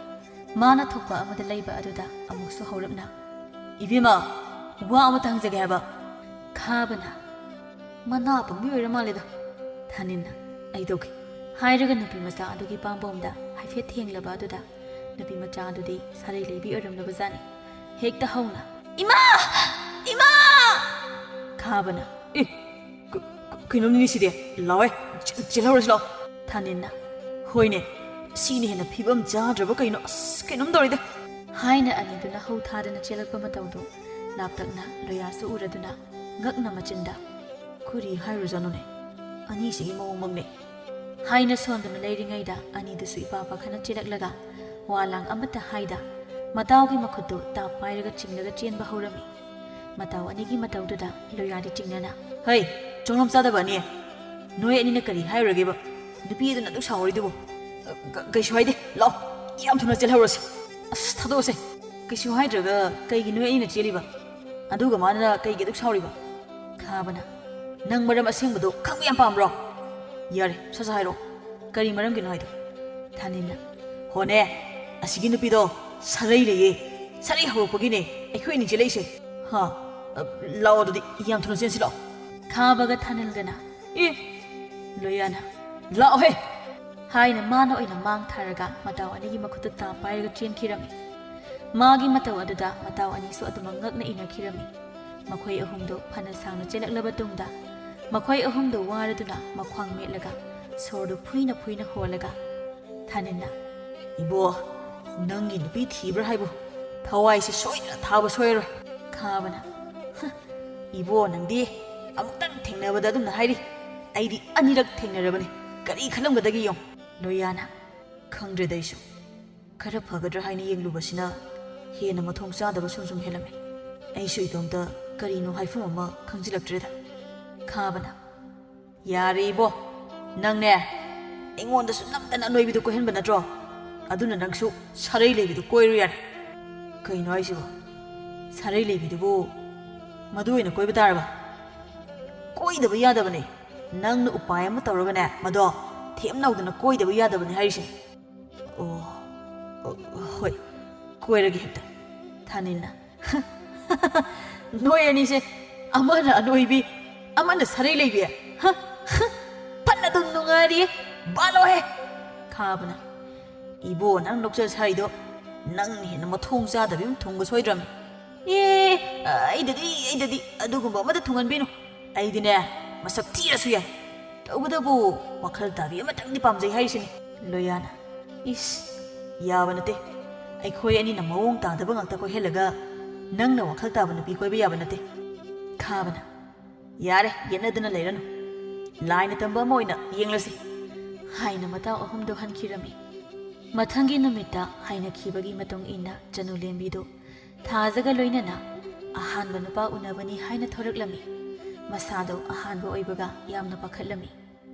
ꯃꯥꯅ ꯊꯣꯛꯄ ꯑꯃꯗ ꯂꯩꯕ ꯑꯗꯨꯗ ꯑꯃꯨꯛꯁꯨ ꯍꯧꯔꯞꯅ, "ꯏꯕꯦꯝꯃ, ꯋꯥ ꯑꯃꯇ ꯍꯪꯖꯒꯦ ꯍꯥꯏꯕ꯫" ꯈꯥꯕꯅ, "ꯃꯅꯥ ꯄꯪꯕꯤ ꯑꯣꯏꯔ ꯃꯥꯜꯂꯦꯗ꯫" ꯊꯥꯅꯤꯟꯅ, "ꯑꯩ ꯇꯧꯒꯦ" ꯍꯥꯏꯔꯒ ꯅꯨꯄꯤ ꯃꯆꯥ ꯑꯗꯨꯒꯤ ꯄꯥꯝꯕꯣꯝꯗ ꯍꯥꯏꯐꯦꯠ ꯊꯦꯡꯂꯕ ꯑꯗꯨꯗ ꯅꯨꯄꯤ ꯃꯆꯥ ꯑꯗꯨꯗꯤ ꯁꯥꯔꯩ ꯂꯩꯕꯤ ꯑꯣꯏꯔꯝꯂꯕꯖꯥꯠꯅꯤ꯫ ꯍꯦꯛꯇ ꯍꯧꯅ, "ꯏꯃꯥ! ꯏꯃꯥ!" ꯈꯥꯕꯅ, "ꯑꯦ, ꯀ-, ꯀ-, ꯀꯩꯅꯣꯅꯤꯅꯦ ꯁꯤꯗꯤ? ꯂꯥꯎꯋꯦ, ꯆꯦ-, ꯆꯦꯜꯍꯧꯔꯁꯤ ꯂꯥꯎ꯫" ꯊꯥꯅꯤꯟꯅ, "ꯍꯣꯏꯅꯦ, ꯁꯤꯅ ꯍꯦꯟꯅ ꯐꯤꯕꯝ ꯆꯥꯗ꯭ꯔꯕ ꯀꯩꯅꯣ? ꯑꯁ, ꯀꯩꯅꯣꯝ ꯇꯧꯔꯤꯗ!" ꯍꯥꯏꯅ ꯑꯅꯤꯗꯨꯅ ꯍꯧ ꯊꯥꯗꯅ ꯆꯦꯜꯂꯛꯄ ꯃꯇꯧꯗꯨ ꯂꯥꯞꯇꯛꯅ ꯂꯣꯌꯥꯁꯨ ꯎꯔꯗꯨꯅ ꯉꯛꯅ ꯃꯆꯤꯟꯗ, "ꯀꯔꯤ ꯍꯥꯏꯔꯨꯖꯥꯠꯅꯣꯅꯦ? ꯑꯅꯤꯁꯤꯒꯤ ꯃꯑꯣꯡꯃꯛꯅꯦ!" ꯍꯥꯏꯅ ꯁꯣꯟꯗꯨꯅ ꯂꯩꯔꯤꯉꯩꯗ ꯑꯅꯤꯗꯨꯁꯨ ꯏꯄꯥ ꯄꯥꯈꯠꯅ ꯆꯦꯜꯂꯛꯂꯒ ꯋꯥ ꯂꯥꯡ ꯑꯃꯠꯇ ꯍꯥꯏꯗ ꯃꯇꯥꯎꯒꯤ ꯃꯈꯨꯠꯇꯨ ꯇꯥꯞ ꯄꯥꯏꯔꯒ ꯆꯤꯡꯂꯒ ꯆꯦꯟꯕ ꯍꯧꯔꯝꯃꯤ꯫ ꯃꯇꯥꯎ ꯑꯅꯤꯒꯤ ꯃꯇꯧꯗꯨꯗ ꯂꯣꯌꯥꯗꯤ ꯆꯤꯡꯅꯅ, "ꯍꯩ, ꯆꯣꯡꯂꯝ ꯆꯥꯗꯕ ꯑꯅꯤ! ꯅꯣꯏ ꯑꯅꯤꯅ ꯀꯔꯤ ꯍꯥꯏꯔꯨꯔꯒꯦꯕ? ꯅꯨꯄꯤ ꯑꯗꯨꯅ ꯑꯗꯨꯛ ꯁꯥꯎꯍꯧꯔꯤꯗꯨꯕꯨ?" "ꯀ-, ꯀꯩꯁꯨ ꯍꯥꯏꯗꯦ, ꯂꯥꯛꯑꯣ, ꯌꯥꯝ ꯊꯨꯅ ꯆꯦꯜꯍꯧꯔꯁꯤ꯫ ꯑꯁ, ꯊꯥꯗꯣꯛꯑꯁꯦ꯫ ꯀꯩꯁꯨ ꯍꯥꯏꯗ꯭ꯔꯒ ꯀꯩꯒꯤ ꯅꯣꯏ ꯑꯅꯤꯅ ꯆꯦꯜꯂꯤꯕ? ꯑꯗꯨꯒ ꯃꯥꯅ ꯀꯩꯒꯤ ꯑꯗꯨꯛ ꯁꯥꯎꯔꯤꯕ? ꯈꯥꯕꯅ, "ꯅꯪ ꯃꯔꯝ ꯑꯁꯦꯡꯕꯗꯣ ꯈꯪꯕ ꯌꯥꯝ ꯄꯥꯝꯕ꯭ꯔꯣ?" "ꯌꯥꯔꯦ, ꯁꯠ ꯁꯠ ꯍꯥꯏꯔꯛꯑꯣ꯫ ꯀꯔꯤ ꯃꯔꯝꯒꯤꯅꯣ ꯍꯥꯏꯗꯣ?" ꯊꯥꯅꯤꯜꯅ, "ꯍꯣꯅꯦ, ꯑꯁꯤꯒꯤ ꯅꯨꯄꯤꯗꯣ ꯁꯥꯔꯩ ꯂꯩꯌꯦ꯫ ꯁꯥꯔꯩ ꯍꯧꯔꯛꯄꯒꯤꯅꯦ ꯑꯩꯈꯣꯏ ꯑꯅꯤ ꯆꯦꯜꯂꯛꯏꯁꯦ꯫ ꯍꯥ? ꯑ, ꯂꯥꯛꯑꯣ ꯑꯗꯨꯗꯤ, ꯌꯥꯝ ꯊꯨꯅ ꯆꯦꯟꯁꯤ ꯂꯥꯛꯑꯣ꯫" ꯈꯥꯕꯒ ꯊꯥꯅꯤꯜꯒꯅ, "ꯑꯦ, ꯂꯣꯌꯥꯅ, ꯂꯥꯛꯑꯣꯍꯦ!" ꯍꯥꯏꯅ ꯃꯥꯅ ꯑꯣꯏꯅ ꯃꯥꯡ ꯊꯥꯔꯒ ꯃꯇꯥꯎ ꯑꯅꯤꯒꯤ ꯃꯈꯨꯠꯇ ꯇꯥ ꯄꯥꯏꯔꯒ ꯆꯦꯟꯈꯤꯔꯝꯃꯤ꯫ ꯃꯥꯒꯤ ꯃꯇꯧ ꯑꯗꯨꯗ ꯃꯇꯥꯎ ꯑꯅꯤꯁꯨ ꯑꯗꯨꯃꯛ ꯉꯛꯅ ꯏꯟꯅꯈꯤꯔꯝꯃꯤ꯫ ꯃꯈꯣꯏ ꯑꯍꯨꯝꯗꯨ ꯐꯅ ꯁꯥꯡꯅ ꯆꯦꯜꯂꯛꯂꯕ ꯇꯨꯡꯗ ꯃꯈꯣꯏ ꯑꯍꯨꯝꯗꯨ ꯋꯥꯔꯗꯨꯅ ꯃꯈ꯭ꯋꯥꯡ ꯃꯦꯠꯂꯒ ꯁꯣꯔꯗꯨ ꯐꯨꯏꯅ ꯐꯨꯏꯅ ꯍꯣꯜꯂꯒ ꯊꯥꯅꯤꯜꯅ, "ꯏꯕꯣ, ꯅꯪꯒꯤ ꯅꯨꯄꯤ ꯊꯤꯕ꯭ꯔꯥ ꯍꯥꯏꯕꯨ ꯊꯋꯥꯏꯁꯦ ꯁꯣꯏꯗꯅ ꯊꯥꯕ ꯁꯣꯏꯔꯣꯏ꯫" ꯈꯥꯕꯅ, "ꯍ, ꯏꯕꯣ, ꯅꯪꯗꯤ ꯑꯃꯨꯛꯇꯪ ꯊꯦꯡꯅꯕꯗ ꯑꯗꯨꯝꯅ ꯍꯥꯏꯔꯤ꯫ ꯑꯩꯗꯤ ꯑꯅꯤꯔꯛ ꯊꯦꯡꯅꯔꯕꯅꯤ꯫ ꯀꯔꯤ ꯈꯜꯂꯝꯒꯗꯒꯦ ꯌꯦꯡꯉꯨ꯫" ꯂꯣꯌꯥꯅ, "ꯈꯪꯗ꯭ꯔꯦꯗ ꯑꯩꯁꯨ꯫ ꯈꯔ ꯐꯒꯗ꯭ꯔꯥ ꯍꯥꯏꯅ ꯌꯦꯡꯂꯨꯕꯁꯤꯅ ꯍꯦꯟꯅ ꯃꯊꯣꯡ ꯆꯥꯗꯕ ꯁꯨꯝ ꯁꯨꯝ ꯍꯦꯜꯂꯝꯃꯤ꯫ ꯑꯩꯁꯨ ꯏꯇꯣꯝꯇ ꯀꯔꯤꯅꯣ ꯍꯥꯏꯐꯝ ꯑꯃ ꯈꯪꯖꯤꯜꯂꯛꯇ꯭ꯔꯦꯗ꯫" ꯈꯥꯕꯅ, "ꯌꯥꯔꯦ ꯏꯕꯣ, ꯅꯪꯅꯦ ꯑꯩꯉꯣꯟꯗꯁꯨ ꯅꯝꯗꯅ ꯑꯅꯣꯏꯕꯤꯗꯨ ꯀꯣꯏꯍꯟꯕ ꯅꯠꯇ꯭ꯔꯣ? ꯑꯗꯨꯅ ꯅꯪꯁꯨ ꯁꯥꯔꯩ ꯂꯩꯕꯤꯗꯨ ꯀꯣꯏꯔꯨ ꯌꯥꯔꯦ꯫" "ꯀꯩꯅꯣ ꯍꯥꯏꯁꯤꯕꯣ? ꯁꯥꯔꯩ ꯂꯩꯕꯤꯗꯨꯕꯨ ꯃꯗꯨ ꯑꯣꯏꯅ ꯀꯣꯏꯕ ꯇꯥꯔꯕ?" "ꯀꯣꯏꯗꯕ ꯌꯥꯗꯕꯅꯦ꯫ ꯅꯪꯅ ꯎꯄꯥꯏ ꯑꯃ ꯇꯧꯔꯒꯅꯦ ꯃꯗꯣ ꯊꯦꯝ ꯅꯧꯗꯅ ꯀꯣꯏꯗꯕ ꯌꯥꯗꯕꯅꯦ ꯍꯥꯏꯔꯤꯁꯤꯅꯦ꯫" "ꯑꯣ, ꯑꯣ, ꯍꯣꯏ, ꯀꯣꯏꯔꯒꯦ ꯍꯦꯛꯇ꯫" ꯊꯥꯅꯤꯜꯅ, "ꯅꯣꯏ ꯑꯅꯤꯁꯦ ꯑꯃꯅ ꯑꯅꯣꯏꯕꯤ, ꯑꯃꯅ ꯁꯥꯔꯩ ꯂꯩꯕꯤ꯫ ꯍ, ꯍ, ꯐꯅ ꯑꯗꯨꯝ ꯅꯨꯡꯉꯥꯏꯔꯤ, ꯕꯥꯂꯣꯍꯦ!" ꯈꯥꯕꯅ, "ꯏꯕꯣ, ꯅꯪ ꯅꯣꯛꯆ ꯁꯥꯔꯤꯗꯣ ꯅꯪꯅ ꯍꯦꯟꯅ ꯃꯊꯣꯡ ꯆꯥꯗꯕꯤ ꯑꯃ ꯊꯨꯡꯕ ꯁꯣꯏꯗ꯭ꯔꯕꯅꯤ꯫" "ꯑꯦ, ꯑꯩꯗꯗꯤ, ꯑꯩꯗꯗꯤ ꯑꯗꯨꯒꯨꯝꯕ ꯑꯃꯠꯇ ꯊꯨꯡꯍꯟꯕꯤꯅꯨ꯫ ꯑꯩꯗꯤꯅꯦ ꯃꯁꯛ ꯊꯤꯔꯁꯨ ꯌꯥꯏ꯫ ꯇꯧꯕꯇꯕꯨ ꯋꯥꯈꯜ ꯇꯥꯕꯤ ꯑꯃꯇꯪꯗꯤ ꯄꯥꯝꯖꯩ ꯍꯥꯏꯔꯤꯁꯤꯅꯤ꯫" ꯂꯣꯌꯥꯅ, "ꯏꯁ, ꯌꯥꯕ ꯅꯠꯇꯦ꯫ ꯑꯩꯈꯣꯏ ꯑꯅꯤꯅ ꯃꯑꯣꯡ ꯇꯥꯗꯕ ꯉꯥꯛꯇ ꯀꯣꯏꯍꯜꯂꯒ ꯅꯪꯅ ꯋꯥꯈꯜ ꯇꯥꯕ ꯅꯨꯄꯤ ꯀꯣꯏꯕ ꯌꯥꯕ ꯅꯠꯇꯦ꯫" ꯈꯥꯕꯅ, "ꯌꯥꯔꯦ, ꯌꯦꯠꯅꯗꯨꯅ ꯂꯩꯔꯅꯨ꯫ ꯂꯥꯏꯅ ꯇꯝꯕ ꯑꯃ ꯑꯣꯏꯅ ꯌꯦꯡꯂꯁꯤ," ꯍꯥꯏꯅ ꯃꯇꯥꯎ ꯑꯍꯨꯝꯗꯨ ꯍꯟꯈꯤꯔꯝꯃꯤ꯫ ꯃꯊꯪꯒꯤ ꯅꯨꯃꯤꯠꯇ ꯍꯥꯏꯅꯈꯤꯕꯒꯤ ꯃꯇꯨꯡ ꯏꯟꯅ ꯆꯅꯨ ꯂꯦꯝꯕꯤꯗꯨ ꯊꯥꯖꯒ ꯂꯣꯏꯅꯅ ꯑꯍꯥꯟꯕ ꯅꯨꯄꯥ ꯎꯅꯕꯅꯤ ꯍꯥꯏꯅ ꯊꯣꯔꯛꯂꯝꯃꯤ꯫ ꯃꯁꯥꯗꯣ ꯑꯍꯥꯟꯕ ꯑꯣꯏꯕꯒ ꯌꯥꯝꯅ ꯄꯥꯈꯠꯂꯝꯃꯤ꯫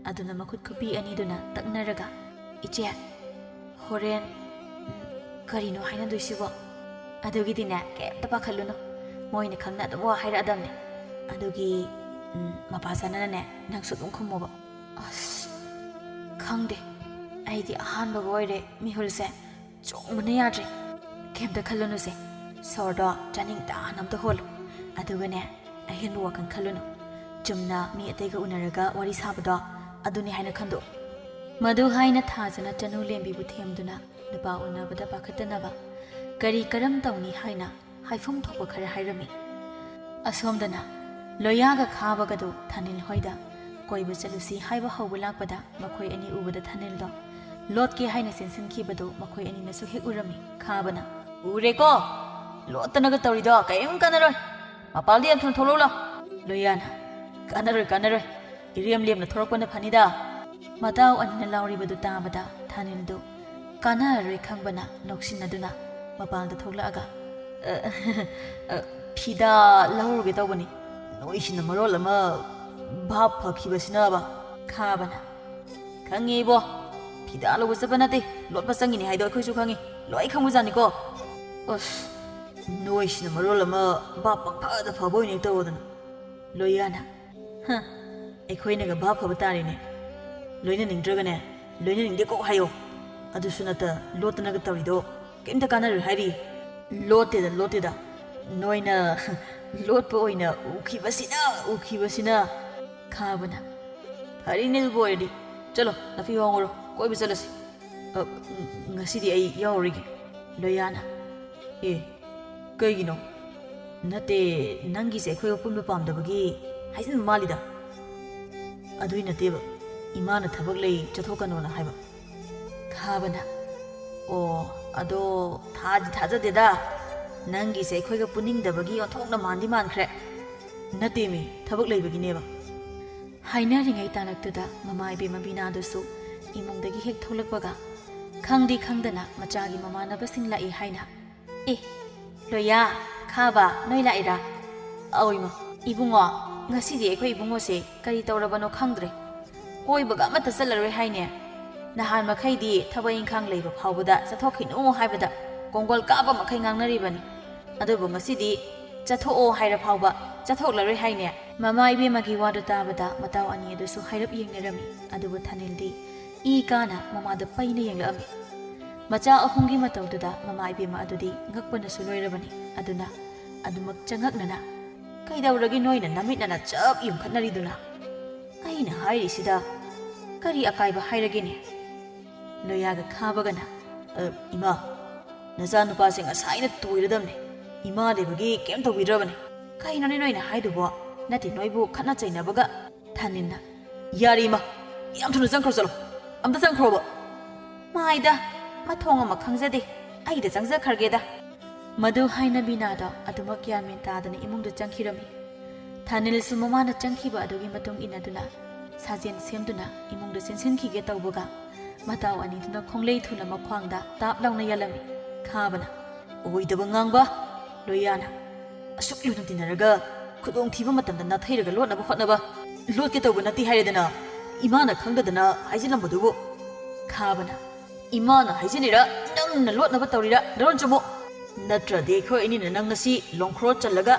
ꯑꯗꯨꯅ ꯃꯈꯨꯠ ꯈꯨꯄꯤ ꯑꯅꯤꯗꯨꯅ ꯇꯛꯅꯔꯒ, "ꯏꯆꯦ, ꯍꯣꯔꯦꯟ ꯀꯔꯤꯅꯣ ꯍꯥꯏꯅꯗꯣꯏꯁꯤꯕꯣ? ꯑꯗꯨꯒꯤꯗꯤꯅꯦ, ꯀꯩꯝꯇ ꯄꯥꯈꯠꯂꯨꯅꯨ꯫ ꯃꯣꯏꯅ ꯈꯪꯅ ꯑꯗꯨꯝ ꯋꯥ ꯍꯥꯏꯔꯛꯑꯗꯕꯅꯦ꯫ ꯑꯗꯨꯒꯤ, ꯎꯝ, ꯃꯄꯥ ꯆꯥꯅꯅꯅꯦ, ꯅꯪꯁꯨ ꯑꯗꯨꯝ ꯈꯨꯝꯃꯣꯕ꯫ ꯑꯁ, ꯈꯪꯗꯦ꯫ ꯑꯩꯗꯤ ꯑꯍꯥꯟꯕꯒ ꯑꯣꯏꯔꯦ ꯃꯤꯍꯨꯜꯁꯦ꯫ ꯆꯣꯡꯕꯅ ꯌꯥꯗ꯭ꯔꯦ꯫ ꯀꯩꯝꯇ ꯈꯜꯂꯨꯅꯨꯁꯦ꯫ ꯁꯣꯔꯗꯣ ꯆꯥꯅꯤꯡ ꯇꯥꯅ ꯑꯝꯇ ꯍꯣꯜꯂꯨ꯫ ꯑꯗꯨꯒꯅꯦ, ꯑꯍꯦꯟꯕ ꯋꯥꯈꯜ ꯈꯜꯂꯨꯅꯨ꯫ ꯆꯨꯝꯅ ꯃꯤ ꯑꯇꯩꯒ ꯎꯅꯔꯒ ꯋꯥꯔꯤ ꯁꯥꯕꯗꯣ, ꯑꯗꯨꯅꯤ ꯍꯥꯏꯅ ꯈꯟꯗꯣꯛꯎ꯫ ꯃꯗꯨ ꯍꯥꯏꯅ ꯊꯥꯖꯅ ꯆꯅꯨ ꯂꯦꯝꯕꯤꯕꯨ ꯊꯦꯝꯗꯨꯅ ꯅꯨꯄꯥ ꯎꯅꯕꯗ ꯄꯥꯈꯠꯇꯅꯕ ꯀꯔꯤ ꯀꯔꯝ ꯇꯧꯅꯤ ꯍꯥꯏꯅ ꯍꯥꯏꯐꯝ ꯊꯣꯛꯄ ꯈꯔ ꯍꯥꯏꯔꯝꯃꯤ꯫ ꯑꯁꯣꯝꯗꯅ ꯂꯣꯌꯥꯒ ꯈꯥꯕꯒꯗꯨ ꯊꯥꯅꯤꯜ ꯍꯣꯏꯗ ꯀꯣꯏꯕ ꯆꯠꯂꯨꯁꯤ ꯍꯥꯏꯕ ꯍꯧꯕ ꯂꯥꯛꯄꯗ ꯃꯈꯣꯏ ꯑꯅꯤ ꯎꯕꯗ ꯊꯥꯅꯤꯜꯗꯣ ꯂꯣꯠꯀꯦ ꯍꯥꯏꯅ ꯆꯦꯟꯁꯤꯟꯈꯤꯕꯗꯨ ꯃꯈꯣꯏ ꯑꯅꯤꯅꯁꯨ ꯍꯦꯛ ꯎꯔꯝꯃꯤ꯫ ꯈꯥꯕꯅ, "ꯎꯔꯦꯀꯣ? ꯂꯣꯠꯇꯅꯒ ꯇꯧꯔꯤꯗꯣ ꯀꯔꯤꯝ ꯀꯥꯟꯅꯔꯣꯏ꯫ ꯃꯄꯥꯜꯗ ꯌꯥꯝ ꯊꯨꯅ ꯊꯣꯛꯂꯛꯎ ꯂꯥꯎ꯫" ꯂꯣꯌꯥꯅ, "ꯀꯥꯟꯅꯔꯣꯏ, ꯀꯥꯟꯅꯔꯣꯏ꯫ ꯏꯔꯦꯝ ꯂꯦꯝꯅ ꯊꯣꯔꯛꯄꯅ ꯐꯅꯤꯗ꯫" ꯃꯇꯥꯎ ꯑꯅꯤꯅ ꯂꯥꯎꯔꯤꯕꯗꯨ ꯇꯥꯕꯗ ꯊꯥꯅꯤꯜꯗꯨ ꯀꯥꯟꯅꯔꯔꯣꯏ ꯈꯪꯕꯅ ꯅꯣꯛꯁꯤꯟꯅꯗꯨꯅ ꯃꯄꯥꯟꯗ ꯊꯣꯛꯂꯛꯑꯒ, "ꯑ, ꯑ, ꯐꯤꯗꯥ ꯂꯧꯔꯨꯒꯦ ꯇꯧꯕꯅꯤ꯫ ꯅꯣꯏꯁꯤꯅ ꯃꯔꯣꯜ ꯑꯃ ꯚꯥꯞ ꯐꯈꯤꯕꯁꯤꯅꯕ꯫" ꯈꯥꯕꯅ, "ꯈꯪꯉꯦ ꯏꯕꯣ, ꯐꯤꯗꯥ ꯂꯧꯕ ꯆꯠꯄ ꯅꯠꯇꯦ, ꯂꯣꯠꯄ ꯆꯪꯉꯤꯅꯦ ꯍꯥꯏꯗꯣ ꯑꯩꯈꯣꯏꯁꯨ ꯈꯪꯉꯤ, ꯂꯣꯏ ꯈꯪꯕꯖꯥꯠꯅꯤꯀꯣ꯫ ꯑꯁ, ꯅꯣꯏꯁꯤꯅ ꯃꯔꯣꯜ ꯑꯃ ꯚꯥꯞ ꯄꯪꯐꯗ ꯐꯕ ꯑꯣꯏꯅ ꯍꯦꯛ ꯇꯧꯔꯗꯅ꯫" ꯂꯣꯌꯥꯅ, "ꯍ, ꯑꯩꯈꯣꯏꯅꯒ ꯚꯥꯞ ꯐꯕ ꯇꯥꯔꯦꯅꯦ꯫ ꯂꯣꯏꯅꯅꯤꯡꯗ꯭ꯔꯒꯅꯦ, ꯂꯣꯏꯅꯅꯤꯡꯗꯦ ꯀꯣꯛ ꯍꯥꯏꯌꯣ꯫ ꯑꯗꯨꯁꯨ ꯅꯠꯇ ꯂꯣꯠꯇꯅꯒ ꯇꯧꯔꯤꯗꯣ ꯀꯩꯝꯇ ꯀꯥꯟꯅꯔꯣꯏ ꯍꯥꯏꯔꯤ꯫" "ꯂꯣꯠꯇꯦꯗ, ꯂꯣꯠꯇꯦꯗ꯫ ꯅꯣꯏꯅ ꯂꯣꯠꯄ ꯑꯣꯏꯅ ꯎꯈꯤꯕꯁꯤꯅ, ꯎꯈꯤꯕꯁꯤꯅ꯫" ꯈꯥꯕꯅ, "ꯐꯔꯦꯅꯦ, ꯑꯗꯨꯕꯨ ꯑꯣꯏꯔꯗꯤ ꯆꯠꯂꯣ, ꯅꯥꯄꯤ ꯍꯧꯍꯧꯔꯣ, ꯀꯣꯏꯕ ꯆꯠꯂꯁꯤ꯫ ꯑ, ꯎꯝ, ꯉꯁꯤꯗꯤ ꯑꯩ ꯌꯥꯎꯔꯔꯣꯏꯒꯦ꯫" ꯂꯣꯌꯥꯅ, "ꯑꯦ, ꯀꯩꯒꯤꯅꯣ? ꯅꯠꯇꯦ, ꯅꯪꯒꯤꯁꯦ ꯑꯩꯈꯣꯏꯒ ꯄꯨꯟꯕ ꯄꯥꯝꯗꯕꯒꯤ ꯍꯥꯏꯖꯤꯟꯕ ꯃꯥꯜꯂꯤꯗ꯫" "ꯑꯗꯨꯏ ꯅꯠꯇꯦꯕ, ꯏꯃꯥꯅ ꯊꯕꯛ ꯂꯩ, ꯆꯠꯊꯣꯛꯀꯅꯣꯅ ꯍꯥꯏꯕ꯫" ꯈꯥꯕꯅ, "ꯑꯣ, ꯑꯗꯣ ꯊꯥꯗꯤ ꯊꯥꯖꯗꯦꯗ꯫ ꯅꯪꯒꯤꯁꯦ ꯑꯩꯈꯣꯏꯒ ꯄꯨꯅꯤꯡꯗꯕꯒꯤ ꯑꯣꯟꯊꯣꯛꯅ ꯃꯥꯟꯗꯤ ꯃꯥꯟꯈ꯭ꯔꯦ꯫" "ꯅꯠꯇꯦꯃꯤ, ꯊꯕꯛ ꯂꯩꯕꯒꯤꯅꯦꯕ꯫" ꯍꯥꯏꯅꯔꯤꯉꯩ ꯇꯥꯂꯛꯇꯨꯗ ꯃꯃꯥ ꯏꯕꯦꯝꯃ ꯕꯤꯅꯥꯗꯨꯁꯨ ꯏꯃꯨꯡꯗꯒꯤ ꯍꯦꯛ ꯊꯣꯛꯂꯛꯄꯒ ꯈꯪꯗꯤ ꯈꯪꯗꯅ ꯃꯆꯥꯒꯤ ꯃꯃꯥꯟꯅꯕꯁꯤꯡ ꯂꯥꯛꯏ ꯍꯥꯏꯅ, "ꯑꯦ, ꯂꯣꯌꯥ, ꯈꯥꯕ, ꯅꯣꯏ ꯂꯥꯛꯏꯔꯥ?" "ꯑꯧ ꯏꯃꯥ꯫" "ꯏꯕꯨꯡꯉꯣ, ꯉꯁꯤꯗꯤ ꯑꯩꯈꯣꯏ ꯏꯕꯨꯡꯉꯣꯁꯦ ꯀꯔꯤ ꯇꯧꯔꯕꯅꯣ ꯈꯪꯗ꯭ꯔꯦ꯫ ꯀꯣꯏꯕꯒ ꯑꯃꯠꯇ ꯆꯠꯂꯔꯣꯏ ꯍꯥꯏꯅꯦ꯫" ꯅꯍꯥꯟ ꯃꯈꯩꯗꯤ ꯊꯕꯛ ꯏꯪꯈꯥꯡ ꯂꯩꯕ ꯐꯥꯎꯕꯗ ꯆꯠꯊꯣꯛꯈꯤꯅꯨ ꯍꯥꯏꯕꯗ ꯀꯣꯡꯒꯣꯜ ꯀꯥꯞꯄ ꯃꯈꯩ ꯉꯥꯡꯅꯔꯤꯕꯅꯤ꯫ ꯑꯗꯨꯕꯨ ꯉꯁꯤꯗꯤ ꯆꯠꯊꯣꯛꯑꯣ ꯍꯥꯏꯔ ꯐꯥꯎꯕ ꯆꯠꯊꯣꯛꯂꯔꯣꯏ ꯍꯥꯏꯅꯦ꯫ ꯃꯃꯥ ꯏꯕꯦꯝꯃꯒꯤ ꯋꯥꯗꯨ ꯇꯥꯕꯗ ꯃꯇꯥꯎ ꯑꯅꯤ ꯑꯗꯨꯁꯨ ꯍꯥꯏꯔꯞ ꯌꯦꯡꯅꯔꯝꯃꯤ꯫ ꯑꯗꯨꯕꯨ ꯊꯥꯅꯤꯜꯗꯤ ꯏ ꯀꯥꯅ ꯃꯃꯥꯗ ꯄꯩꯅ ꯌꯦꯡꯂꯛꯑꯝꯃꯤ꯫ ꯃꯆꯥ ꯑꯍꯨꯝꯒꯤ ꯃꯇꯧꯗꯨꯗ ꯃꯃꯥ ꯏꯕꯦꯝꯃ ꯑꯗꯨꯗꯤ ꯉꯛꯄꯅꯁꯨ ꯂꯣꯏꯔꯕꯅꯤ꯫ ꯑꯗꯨꯅ ꯑꯗꯨꯃꯛ ꯆꯉꯛꯅꯅ, "ꯀꯩꯗꯧꯔꯒꯦ ꯅꯣꯏꯅ ꯅꯃꯤꯠꯅꯅ ꯆꯞ ꯌꯨꯡꯈꯠꯅꯔꯤꯗꯨꯅ? ꯑꯩꯅ ꯍꯥꯏꯔꯤꯁꯤꯗ ꯀꯔꯤ ꯑꯀꯥꯏꯕ ꯍꯥꯏꯔꯒꯦꯅꯦ?" ꯂꯣꯌꯥꯒ ꯈꯥꯕꯒꯅ, "ꯑ, ꯏꯃꯥ, ꯅꯆꯥꯅꯨꯄꯥꯁꯦ ꯉꯁꯥꯏꯅ ꯇꯣꯏꯔꯗꯝꯅꯦ꯫ ꯏꯃꯥ ꯂꯩꯕꯒꯤ ꯀꯩꯝ ꯇꯧꯕꯤꯗ꯭ꯔꯕꯅꯦ꯫ ꯀꯩꯅꯣꯅꯦ ꯅꯣꯏꯅ ꯍꯥꯏꯗꯨꯕꯣ? ꯅꯠꯇꯦ, ꯅꯣꯏꯕꯨ ꯈꯠꯅ ꯆꯩꯅꯕꯒ?" ꯊꯥꯅꯤꯜꯅ, "ꯌꯥꯔꯦ ꯏꯃꯥ, ꯌꯥꯝ ꯊꯨꯅ ꯆꯪꯈ꯭ꯔꯣ ꯆꯠꯂꯣ꯫ ꯑꯝꯇ ꯆꯪꯈ꯭ꯔꯣꯕ꯫" "ꯃꯥꯏꯗ, ꯃꯊꯣꯡ ꯑꯃ ꯈꯪꯖꯗꯦ꯫ ꯑꯩꯗ ꯆꯪꯖꯈ꯭ꯔꯒꯦꯗ꯫" ꯃꯗꯨ ꯍꯥꯏꯅ ꯕꯤꯅꯥꯗꯣ ꯑꯗꯨꯃꯛ ꯒ꯭ꯌꯥꯟ ꯃꯦꯟ ꯇꯥꯗꯅ ꯏꯃꯨꯡꯗ ꯆꯪꯈꯤꯔꯝꯃꯤ꯫ ꯊꯥꯅꯤꯜꯁꯨ ꯃꯃꯥꯅ ꯆꯪꯈꯤꯕ ꯑꯗꯨꯒꯤ ꯃꯇꯨꯡ ꯏꯟꯅꯗꯨꯅ ꯁꯥꯖꯦꯟ ꯁꯦꯝꯗꯨꯅ ꯏꯃꯨꯡꯗ ꯆꯦꯟꯁꯤꯟꯈꯤꯒꯦ ꯇꯧꯕꯒ, ꯃꯇꯥꯎ ꯑꯅꯤꯗꯨꯅ ꯈꯣꯡꯂꯩ ꯊꯨꯅ ꯃꯈ꯭ꯋꯥꯡꯗ ꯇꯥꯞ ꯂꯥꯎꯅ ꯌꯥꯜꯂꯝꯃꯤ꯫ ꯈꯥꯕꯅ, "ꯑꯣꯏꯗꯕ ꯉꯥꯡꯕ!" ꯂꯣꯌꯥꯅ, "ꯑꯁꯨꯛ ꯂꯨꯅ ꯇꯤꯟꯅꯔꯒ ꯈꯨꯗꯣꯡꯊꯤꯕ ꯃꯇꯝꯗ ꯅꯥꯊꯩꯔꯒ ꯂꯣꯠꯅꯕ ꯍꯣꯠꯅꯕ꯫ ꯂꯣꯠꯀꯦ ꯇꯧꯕ ꯅꯠꯇꯦ ꯍꯥꯏꯔꯦꯗꯅ, ꯏꯃꯥꯅ ꯈꯪꯗꯗꯅ ꯍꯥꯏꯖꯤꯜꯂꯝꯕꯗꯨꯕꯨ꯫" ꯈꯥꯕꯅ, "ꯏꯃꯥꯅ ꯍꯥꯏꯖꯤꯜꯂꯤꯔ ꯅꯪꯅ ꯂꯣꯠꯅꯕ ꯇꯧꯔꯤꯔ? ꯅꯔꯣꯟ ꯆꯨꯝꯃꯨ꯫ ꯅꯠꯇ꯭ꯔꯗꯤ ꯑꯩꯈꯣꯏ ꯑꯅꯤꯅ ꯅꯪ ꯉꯁꯤ ꯂꯣꯡꯈ꯭ꯔꯣ ꯆꯜꯂꯒ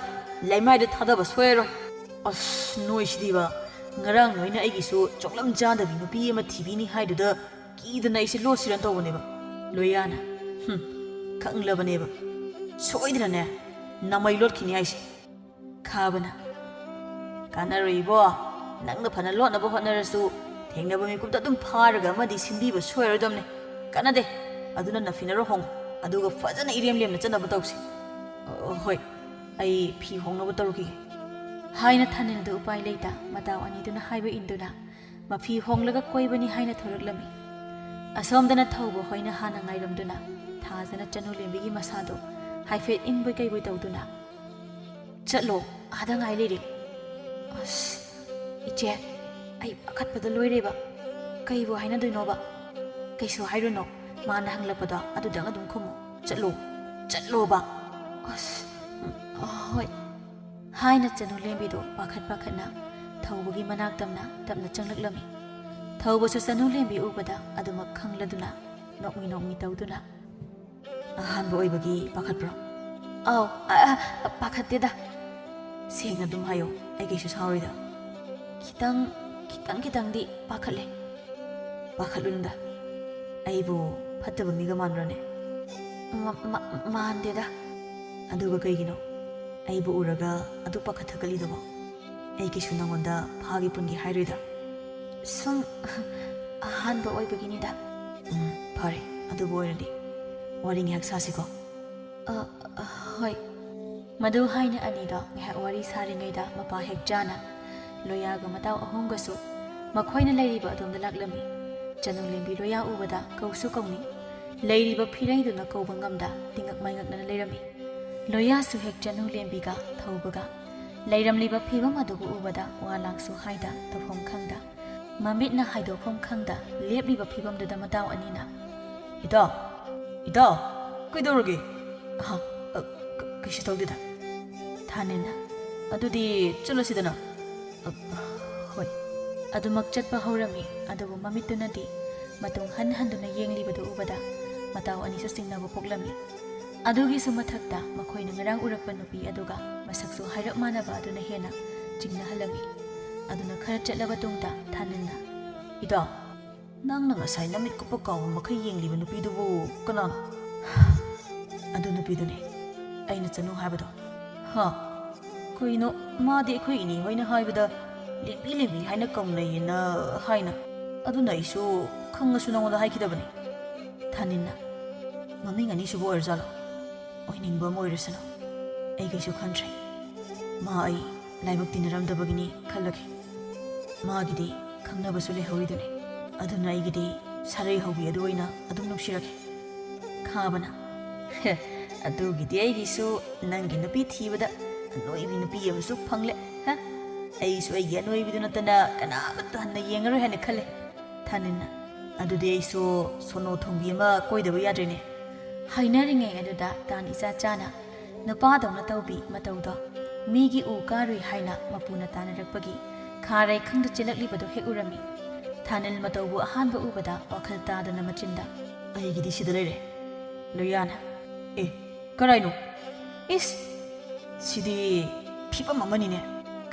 ꯂꯩꯃꯥꯏꯗ ꯊꯥꯗꯕ ꯁꯣꯏꯔꯣꯏ꯫ ꯑꯁ, ꯅꯣꯏꯁꯤꯗꯤꯕ, ꯉꯔꯥꯡ ꯅꯣꯏꯅ ꯑꯩꯒꯤꯁꯨ ꯆꯣꯛꯂꯝ ꯆꯥꯗꯕꯤ ꯅꯨꯄꯤ ꯑꯃ ꯊꯤꯕꯤꯅꯤ ꯍꯥꯏꯗꯨꯗ ꯀꯤꯗꯅ ꯑꯩꯁꯦ ꯂꯣꯠꯁꯤꯔꯅ ꯇꯧꯕꯅꯦꯕ꯫" ꯂꯣꯌꯥꯅ, "ꯍꯨꯝ, ꯈꯪꯂꯕꯅꯦꯕ꯫ ꯁꯣꯏꯗꯅꯅꯦ ꯅꯃꯩ ꯂꯣꯠꯈꯤꯅꯤ ꯍꯥꯏꯁꯦ꯫" ꯈꯥꯕꯅ, "ꯀꯥꯟꯅꯔꯣꯏ ꯏꯕꯣ, ꯅꯪꯅ ꯐꯅ ꯂꯣꯠꯅꯕ ꯍꯣꯠꯅꯔꯁꯨ ꯊꯦꯡꯅꯕ ꯃꯤꯀꯨꯞꯇ ꯑꯗꯨꯝ ꯐꯥꯔꯒ ꯑꯃꯗꯤ ꯁꯤꯟꯕꯤꯕ ꯁꯣꯏꯔꯣꯏꯗꯕꯅꯦ꯫ ꯀꯥꯟꯅꯗꯦ, ꯑꯗꯨꯅ ꯅꯐꯤꯅꯔꯣ ꯍꯣꯡꯉꯨ, ꯑꯗꯨꯒ ꯐꯖꯅ ꯏꯔꯦꯝ ꯂꯦꯝꯅ ꯆꯠꯅꯕ ꯇꯧꯁꯤ꯫" "ꯑ, ꯍꯣꯏ, ꯑꯩ ꯐꯤ ꯍꯣꯡꯅꯕ ꯇꯧꯔꯨꯈꯤꯒꯦ꯫" ꯍꯥꯏꯅ ꯊꯥꯅꯤꯜꯗꯨ ꯎꯄꯥꯏ ꯂꯩꯇ ꯃꯇꯥꯎ ꯑꯅꯤꯗꯨꯅ ꯍꯥꯏꯕ ꯏꯟꯗꯨꯅ ꯃꯐꯤ ꯍꯣꯡꯂꯒ ꯀꯣꯏꯕꯅꯤ ꯍꯥꯏꯅ ꯊꯣꯔꯛꯂꯝꯃꯤ꯫ ꯑꯁꯣꯝꯗꯅ ꯊꯧꯕ ꯍꯣꯏꯅ ꯍꯥꯟꯅ ꯉꯥꯏꯔꯝꯗꯨꯅ ꯊꯥꯖꯅ ꯆꯅꯨ ꯂꯦꯝꯕꯤꯒꯤ ꯃꯁꯥꯗꯨ ꯍꯥꯏꯐꯦꯠ ꯏꯟꯕꯣꯏ ꯀꯩꯕꯣꯏ ꯇꯧꯗꯨꯅ, "ꯆꯠꯂꯣ, ꯑꯥꯗ ꯉꯥꯏ ꯂꯩꯔꯦ꯫" "ꯑꯁ, ꯏꯆꯦ, ꯑꯩ ꯄꯥꯈꯠꯄꯗ ꯂꯣꯏꯔꯦꯕ꯫ ꯀꯩꯕꯨ ꯍꯥꯏꯅꯗꯣꯏꯅꯣꯕ?" "ꯀꯩꯁꯨ ꯍꯥꯏꯔꯨꯅꯣ, ꯃꯥꯅ ꯍꯪꯂꯛꯄꯗꯣ ꯑꯗꯨꯗꯪ ꯑꯗꯨꯝ ꯈꯨꯝꯃꯨ꯫ ꯆꯠꯂꯣ, ꯆꯠꯂꯣꯕ꯫" "ꯑꯁ, ꯎꯝ, ꯍꯣꯏ꯫" ꯍꯥꯏꯅ ꯆꯅꯨ ꯂꯦꯝꯕꯤꯗꯨ ꯄꯥꯈꯠ ꯄꯥꯈꯠꯅ ꯊꯧꯕꯒꯤ ꯃꯅꯥꯛ ꯇꯝꯅ ꯇꯞꯅ ꯆꯪꯂꯛꯂꯝꯃꯤ꯫ ꯊꯧꯕꯁꯨ ꯆꯅꯨ ꯂꯦꯝꯕꯤ ꯎꯕꯗ ꯑꯗꯨꯃꯛ ꯈꯪꯂꯗꯨꯅ ꯅꯣꯛꯃꯤ ꯅꯣꯛꯃꯤ ꯇꯧꯗꯨꯅ, "ꯑꯍꯥꯟꯕ ꯑꯣꯏꯕꯒꯤ ꯄꯥꯈꯠꯄ꯭ꯔꯣ?" "ꯑꯥꯎ, ꯑ, ꯑ, ꯄꯥꯈꯠꯇꯦꯗ꯫ ꯁꯦꯡꯅ ꯑꯗꯨꯝ ꯍꯥꯏꯌꯣ, ꯑꯩ ꯀꯩꯁꯨ ꯁꯥꯎꯔꯣꯏꯗ꯫" "ꯈꯤꯇꯪ, ꯈꯤꯇꯪ, ꯈꯤꯇꯪꯗꯤ ꯄꯥꯈꯠꯂꯦ꯫" "ꯄꯥꯈꯠꯂꯨꯅꯨꯗ, ꯑꯩꯕꯨ ꯐꯠꯇꯕ ꯃꯤꯒ ꯃꯥꯟꯕ꯭ꯔꯣꯅꯦ?" "ꯃ-, ꯃ-, ꯃꯥꯟꯗꯦꯗ꯫" "ꯑꯗꯨꯒ ꯀꯩꯒꯤꯅꯣ ꯑꯩꯕꯨ ꯎꯔꯒ ꯑꯗꯨꯛ ꯄꯥꯈꯠꯊꯒꯠꯂꯤꯗꯨꯕꯣ? ꯑꯩ ꯀꯩꯁꯨ ꯅꯉꯣꯟꯗ ꯐꯥꯒꯦ ꯄꯨꯟꯒꯦ ꯍꯥꯏꯔꯣꯏꯗ꯫ ꯁꯨꯝ ꯑꯍꯥꯟꯕ ꯑꯣꯏꯕꯒꯤꯅꯤꯗ꯫" "ꯎꯝ, ꯐꯔꯦ, ꯑꯗꯨꯕꯨ ꯑꯣꯏꯔꯗꯤ ꯋꯥꯔꯤ ꯉꯥꯏꯍꯥꯛ ꯁꯥꯁꯤꯀꯣ꯫" "ꯑ, ꯑ, ꯍꯣꯏ꯫" ꯃꯗꯨ ꯍꯥꯏꯅ ꯑꯅꯤꯗꯣ ꯉꯥꯏꯍꯥꯛ ꯋꯥꯔꯤ ꯁꯥꯔꯤꯉꯩꯗ ꯃꯄꯥ ꯍꯦꯛ ꯆꯥꯅ ꯂꯣꯌꯥꯒ ꯃꯇꯥꯎ ꯑꯍꯨꯝꯒꯁꯨ ꯃꯈꯣꯏꯅ ꯂꯩꯔꯤꯕ ꯑꯗꯣꯝꯗ ꯂꯥꯛꯂꯝꯃꯤ꯫ ꯆꯅꯨ ꯂꯦꯝꯕꯤ ꯂꯣꯌꯥ ꯎꯕꯗ ꯀꯧꯁꯨ ꯀꯧꯅꯤꯡ, ꯂꯩꯔꯤꯕ ꯐꯤꯔꯩꯗꯨꯅ ꯀꯧꯕ ꯉꯝꯗ ꯇꯤꯉꯛ ꯃꯥꯏꯉꯛꯅꯅ ꯂꯩꯔꯝꯃꯤ꯫ ꯂꯣꯌꯥꯁꯨ ꯍꯦꯛ ꯆꯅꯨ ꯂꯦꯝꯕꯤꯒ ꯊꯧꯕꯒ ꯂꯩꯔꯝꯂꯤꯕ ꯐꯤꯕꯝ ꯑꯗꯨꯕꯨ ꯎꯕꯗ ꯋꯥ ꯂꯥꯡꯁꯨ ꯍꯥꯏꯗ ꯇꯧꯐꯝ ꯈꯪꯗ ꯃꯃꯤꯠꯅ ꯍꯥꯏꯗꯣꯛꯐꯝ ꯈꯪꯗ ꯂꯦꯞꯂꯤꯕ ꯐꯤꯕꯝꯗꯨꯗ ꯃꯇꯥꯎ ꯑꯅꯤꯅ, "ꯏꯇꯥꯎ, ꯏꯇꯥꯎ, ꯀꯩꯗꯧꯔꯒꯦ?" "ꯑꯍ, ꯑ, ꯀ-, ꯀꯩꯁꯨ ꯇꯧꯗꯦꯗ꯫" ꯊꯥꯅꯤꯜꯅ, "ꯑꯗꯨꯗꯤ ꯆꯠꯂꯁꯤꯗꯅ꯫" "ꯑ, ꯍꯣꯏ꯫" ꯑꯗꯨꯃꯛ ꯆꯠꯄ ꯍꯧꯔꯝꯃꯤ, ꯑꯗꯨꯕꯨ ꯃꯃꯤꯠꯇꯨꯅꯗꯤ ꯃꯇꯨꯡ ꯍꯟ ꯍꯟꯗꯨꯅ ꯌꯦꯡꯂꯤꯕꯗꯨ ꯎꯕꯗ ꯃꯇꯥꯎ ꯑꯅꯤꯁꯨ ꯆꯤꯡꯅꯕ ꯄꯣꯛꯂꯝꯃꯤ꯫ ꯑꯗꯨꯒꯤꯁꯨ ꯃꯊꯛꯇ ꯃꯈꯣꯏꯅ ꯉꯔꯥꯡ ꯎꯔꯛꯄ ꯅꯨꯄꯤ ꯑꯗꯨꯒ ꯃꯁꯛꯁꯨ ꯍꯥꯏꯔꯞ ꯃꯥꯟꯅꯕ ꯑꯗꯨꯅ ꯍꯦꯟꯅ ꯆꯤꯡꯅꯍꯜꯂꯝꯃꯤ꯫ ꯑꯗꯨꯅ ꯈꯔ ꯆꯠꯂꯕ ꯇꯨꯡꯗ ꯊꯥꯅꯤꯜꯅ, "ꯏꯇꯥꯎ, ꯅꯪꯅ ꯉꯁꯥꯏ ꯅꯃꯤꯠ ꯀꯨꯞꯄ ꯀꯥꯎꯕ ꯃꯈꯩ ꯌꯦꯡꯂꯤꯕ ꯅꯨꯄꯤꯗꯨꯕꯨ ꯀꯅꯥꯅꯣ?" "ꯑꯗꯨ ꯅꯨꯄꯤꯗꯨꯅꯦ, ꯑꯩꯅ ꯆꯅꯨ ꯍꯥꯏꯕꯗꯣ꯫" "ꯍꯥ? ꯀꯩꯅꯣ, ꯃꯥꯗꯤ ꯑꯩꯈꯣꯏ ꯏꯅꯦ ꯍꯣꯏꯅ ꯍꯥꯏꯕꯗ ꯂꯦꯝꯕꯤ ꯂꯦꯝꯕꯤ ꯍꯥꯏꯅ ꯀꯧꯅꯩꯌꯦꯅ ꯍꯥꯏꯅ꯫ ꯑꯗꯨꯅ ꯑꯩꯁꯨ ꯈꯪꯉꯁꯨ ꯅꯉꯣꯟꯗ ꯍꯥꯏꯈꯤꯗꯕꯅꯤ꯫" ꯊꯥꯅꯤꯜꯅ, "ꯃꯃꯤꯡ ꯑꯅꯤꯁꯨꯕ ꯑꯣꯏꯔꯖꯥꯠꯂꯣ? ꯑꯣꯏꯅꯤꯡꯕ ꯑꯃ ꯑꯣꯏꯔꯁꯅꯨ, ꯑꯩ ꯀꯩꯁꯨ ꯈꯟꯗ꯭ꯔꯦ꯫ ꯃꯥ ꯑꯩ ꯂꯥꯏꯕꯛ ꯇꯤꯟꯅꯔꯝꯗꯕꯒꯤꯅꯤ ꯈꯜꯂꯒꯦ꯫ ꯃꯥꯒꯤꯗꯤ ꯈꯪꯅꯕꯁꯨ ꯂꯩꯍꯧꯔꯤꯗꯨꯅꯤ꯫ ꯑꯗꯨꯅ ꯑꯩꯒꯤꯗꯤ ꯁꯥꯔꯩ ꯍꯧꯕꯤ ꯑꯗꯨ ꯑꯣꯏꯅ ꯑꯗꯨꯝ ꯅꯨꯡꯁꯤꯔꯒꯦ꯫" ꯈꯥꯕꯅ, "ꯍꯦ, ꯑꯗꯨꯒꯤꯗꯤ ꯑꯩꯒꯤꯁꯨ ꯅꯪꯒꯤ ꯅꯨꯄꯤ ꯊꯤꯕꯗ ꯑꯅꯣꯏꯕꯤ ꯅꯨꯄꯤ ꯑꯃꯁꯨ ꯐꯪꯂꯦ꯫ ꯍ? ꯑꯩꯁꯨ ꯑꯩꯒꯤ ꯑꯅꯣꯏꯕꯤꯗꯨ ꯅꯠꯇꯅ ꯀꯅꯥꯃꯠꯇ ꯍꯟꯅ ꯌꯦꯡꯉꯔꯣꯏ ꯍꯥꯏꯅ ꯈꯜꯂꯦ꯫" ꯊꯥꯅꯤꯜꯅ, "ꯑꯗꯨꯗꯤ ꯑꯩꯁꯨ ꯁꯣꯅꯣ ꯊꯣꯡꯕꯤ ꯑꯃ ꯀꯣꯏꯗꯕ ꯌꯥꯗ꯭ꯔꯦꯅꯦ꯫" ꯍꯥꯏꯅꯔꯤꯉꯩ ꯑꯗꯨꯗ ꯇꯥꯟ ꯏꯆꯥ ꯆꯥꯅ ꯅꯨꯄꯥꯗꯧꯅ ꯇꯧꯕꯤ ꯃꯇꯧꯗꯣ ꯃꯤꯒꯤ ꯎ ꯀꯥꯔꯨꯏ ꯍꯥꯏꯅ ꯃꯄꯨꯅ ꯇꯥꯟꯅꯔꯛꯄꯒꯤ ꯈꯥꯔꯩ ꯈꯪꯗ ꯆꯦꯜꯂꯛꯂꯤꯕꯗꯨ ꯍꯦꯛ ꯎꯔꯝꯃꯤ꯫ ꯊꯥꯅꯤꯜ ꯃꯇꯧꯕꯨ ꯑꯍꯥꯟꯕ ꯎꯕꯗ ꯋꯥꯈꯜ ꯇꯥꯗꯅ ꯃꯆꯤꯟꯗ, "ꯑꯩꯒꯤꯗꯤ ꯁꯤꯗ ꯂꯩꯔꯦ"꯫ ꯂꯣꯌꯥꯅ, "ꯑꯦ, ꯀꯔꯥꯏꯅꯣ? ꯏꯁ, ꯁꯤꯗꯤ ꯐꯤꯕꯝ ꯑꯃꯅꯤꯅꯦ"꯫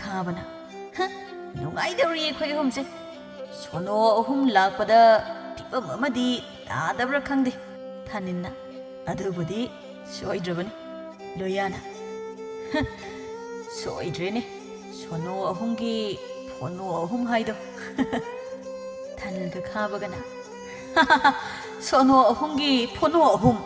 ꯈꯥꯕꯅ, "ꯍ, ꯅꯨꯡꯉꯥꯏꯗꯧꯔꯤ ꯑꯩꯈꯣꯏ ꯑꯍꯨꯝꯁꯦ꯫ ꯁꯣꯅꯣ ꯑꯍꯨꯝ ꯂꯥꯛꯄꯗ ꯐꯤꯕꯝ ꯑꯃꯗꯤ ꯇꯥꯗꯕ꯭ꯔꯥ ꯈꯪꯗꯦ"꯫ ꯊꯥꯅꯤꯜꯅ, "ꯑꯗꯨꯕꯨꯗꯤ ꯁꯣꯏꯗ꯭ꯔꯕꯅꯤ"꯫ ꯂꯣꯌꯥꯅ, "ꯍ, ꯁꯣꯏꯗ꯭ꯔꯦꯅꯦ, ꯁꯣꯅꯣ ꯑꯍꯨꯝꯒꯤ ꯐꯣꯅꯣ ꯑꯍꯨꯝ ꯍꯥꯏꯗꯣ"꯫ ꯊꯥꯅꯤꯜꯒ ꯈꯥꯕꯒꯅ, "ꯁꯣꯅꯣ ꯑꯍꯨꯝꯒꯤ ꯐꯣꯅꯣ ꯑꯍꯨꯝ"꯫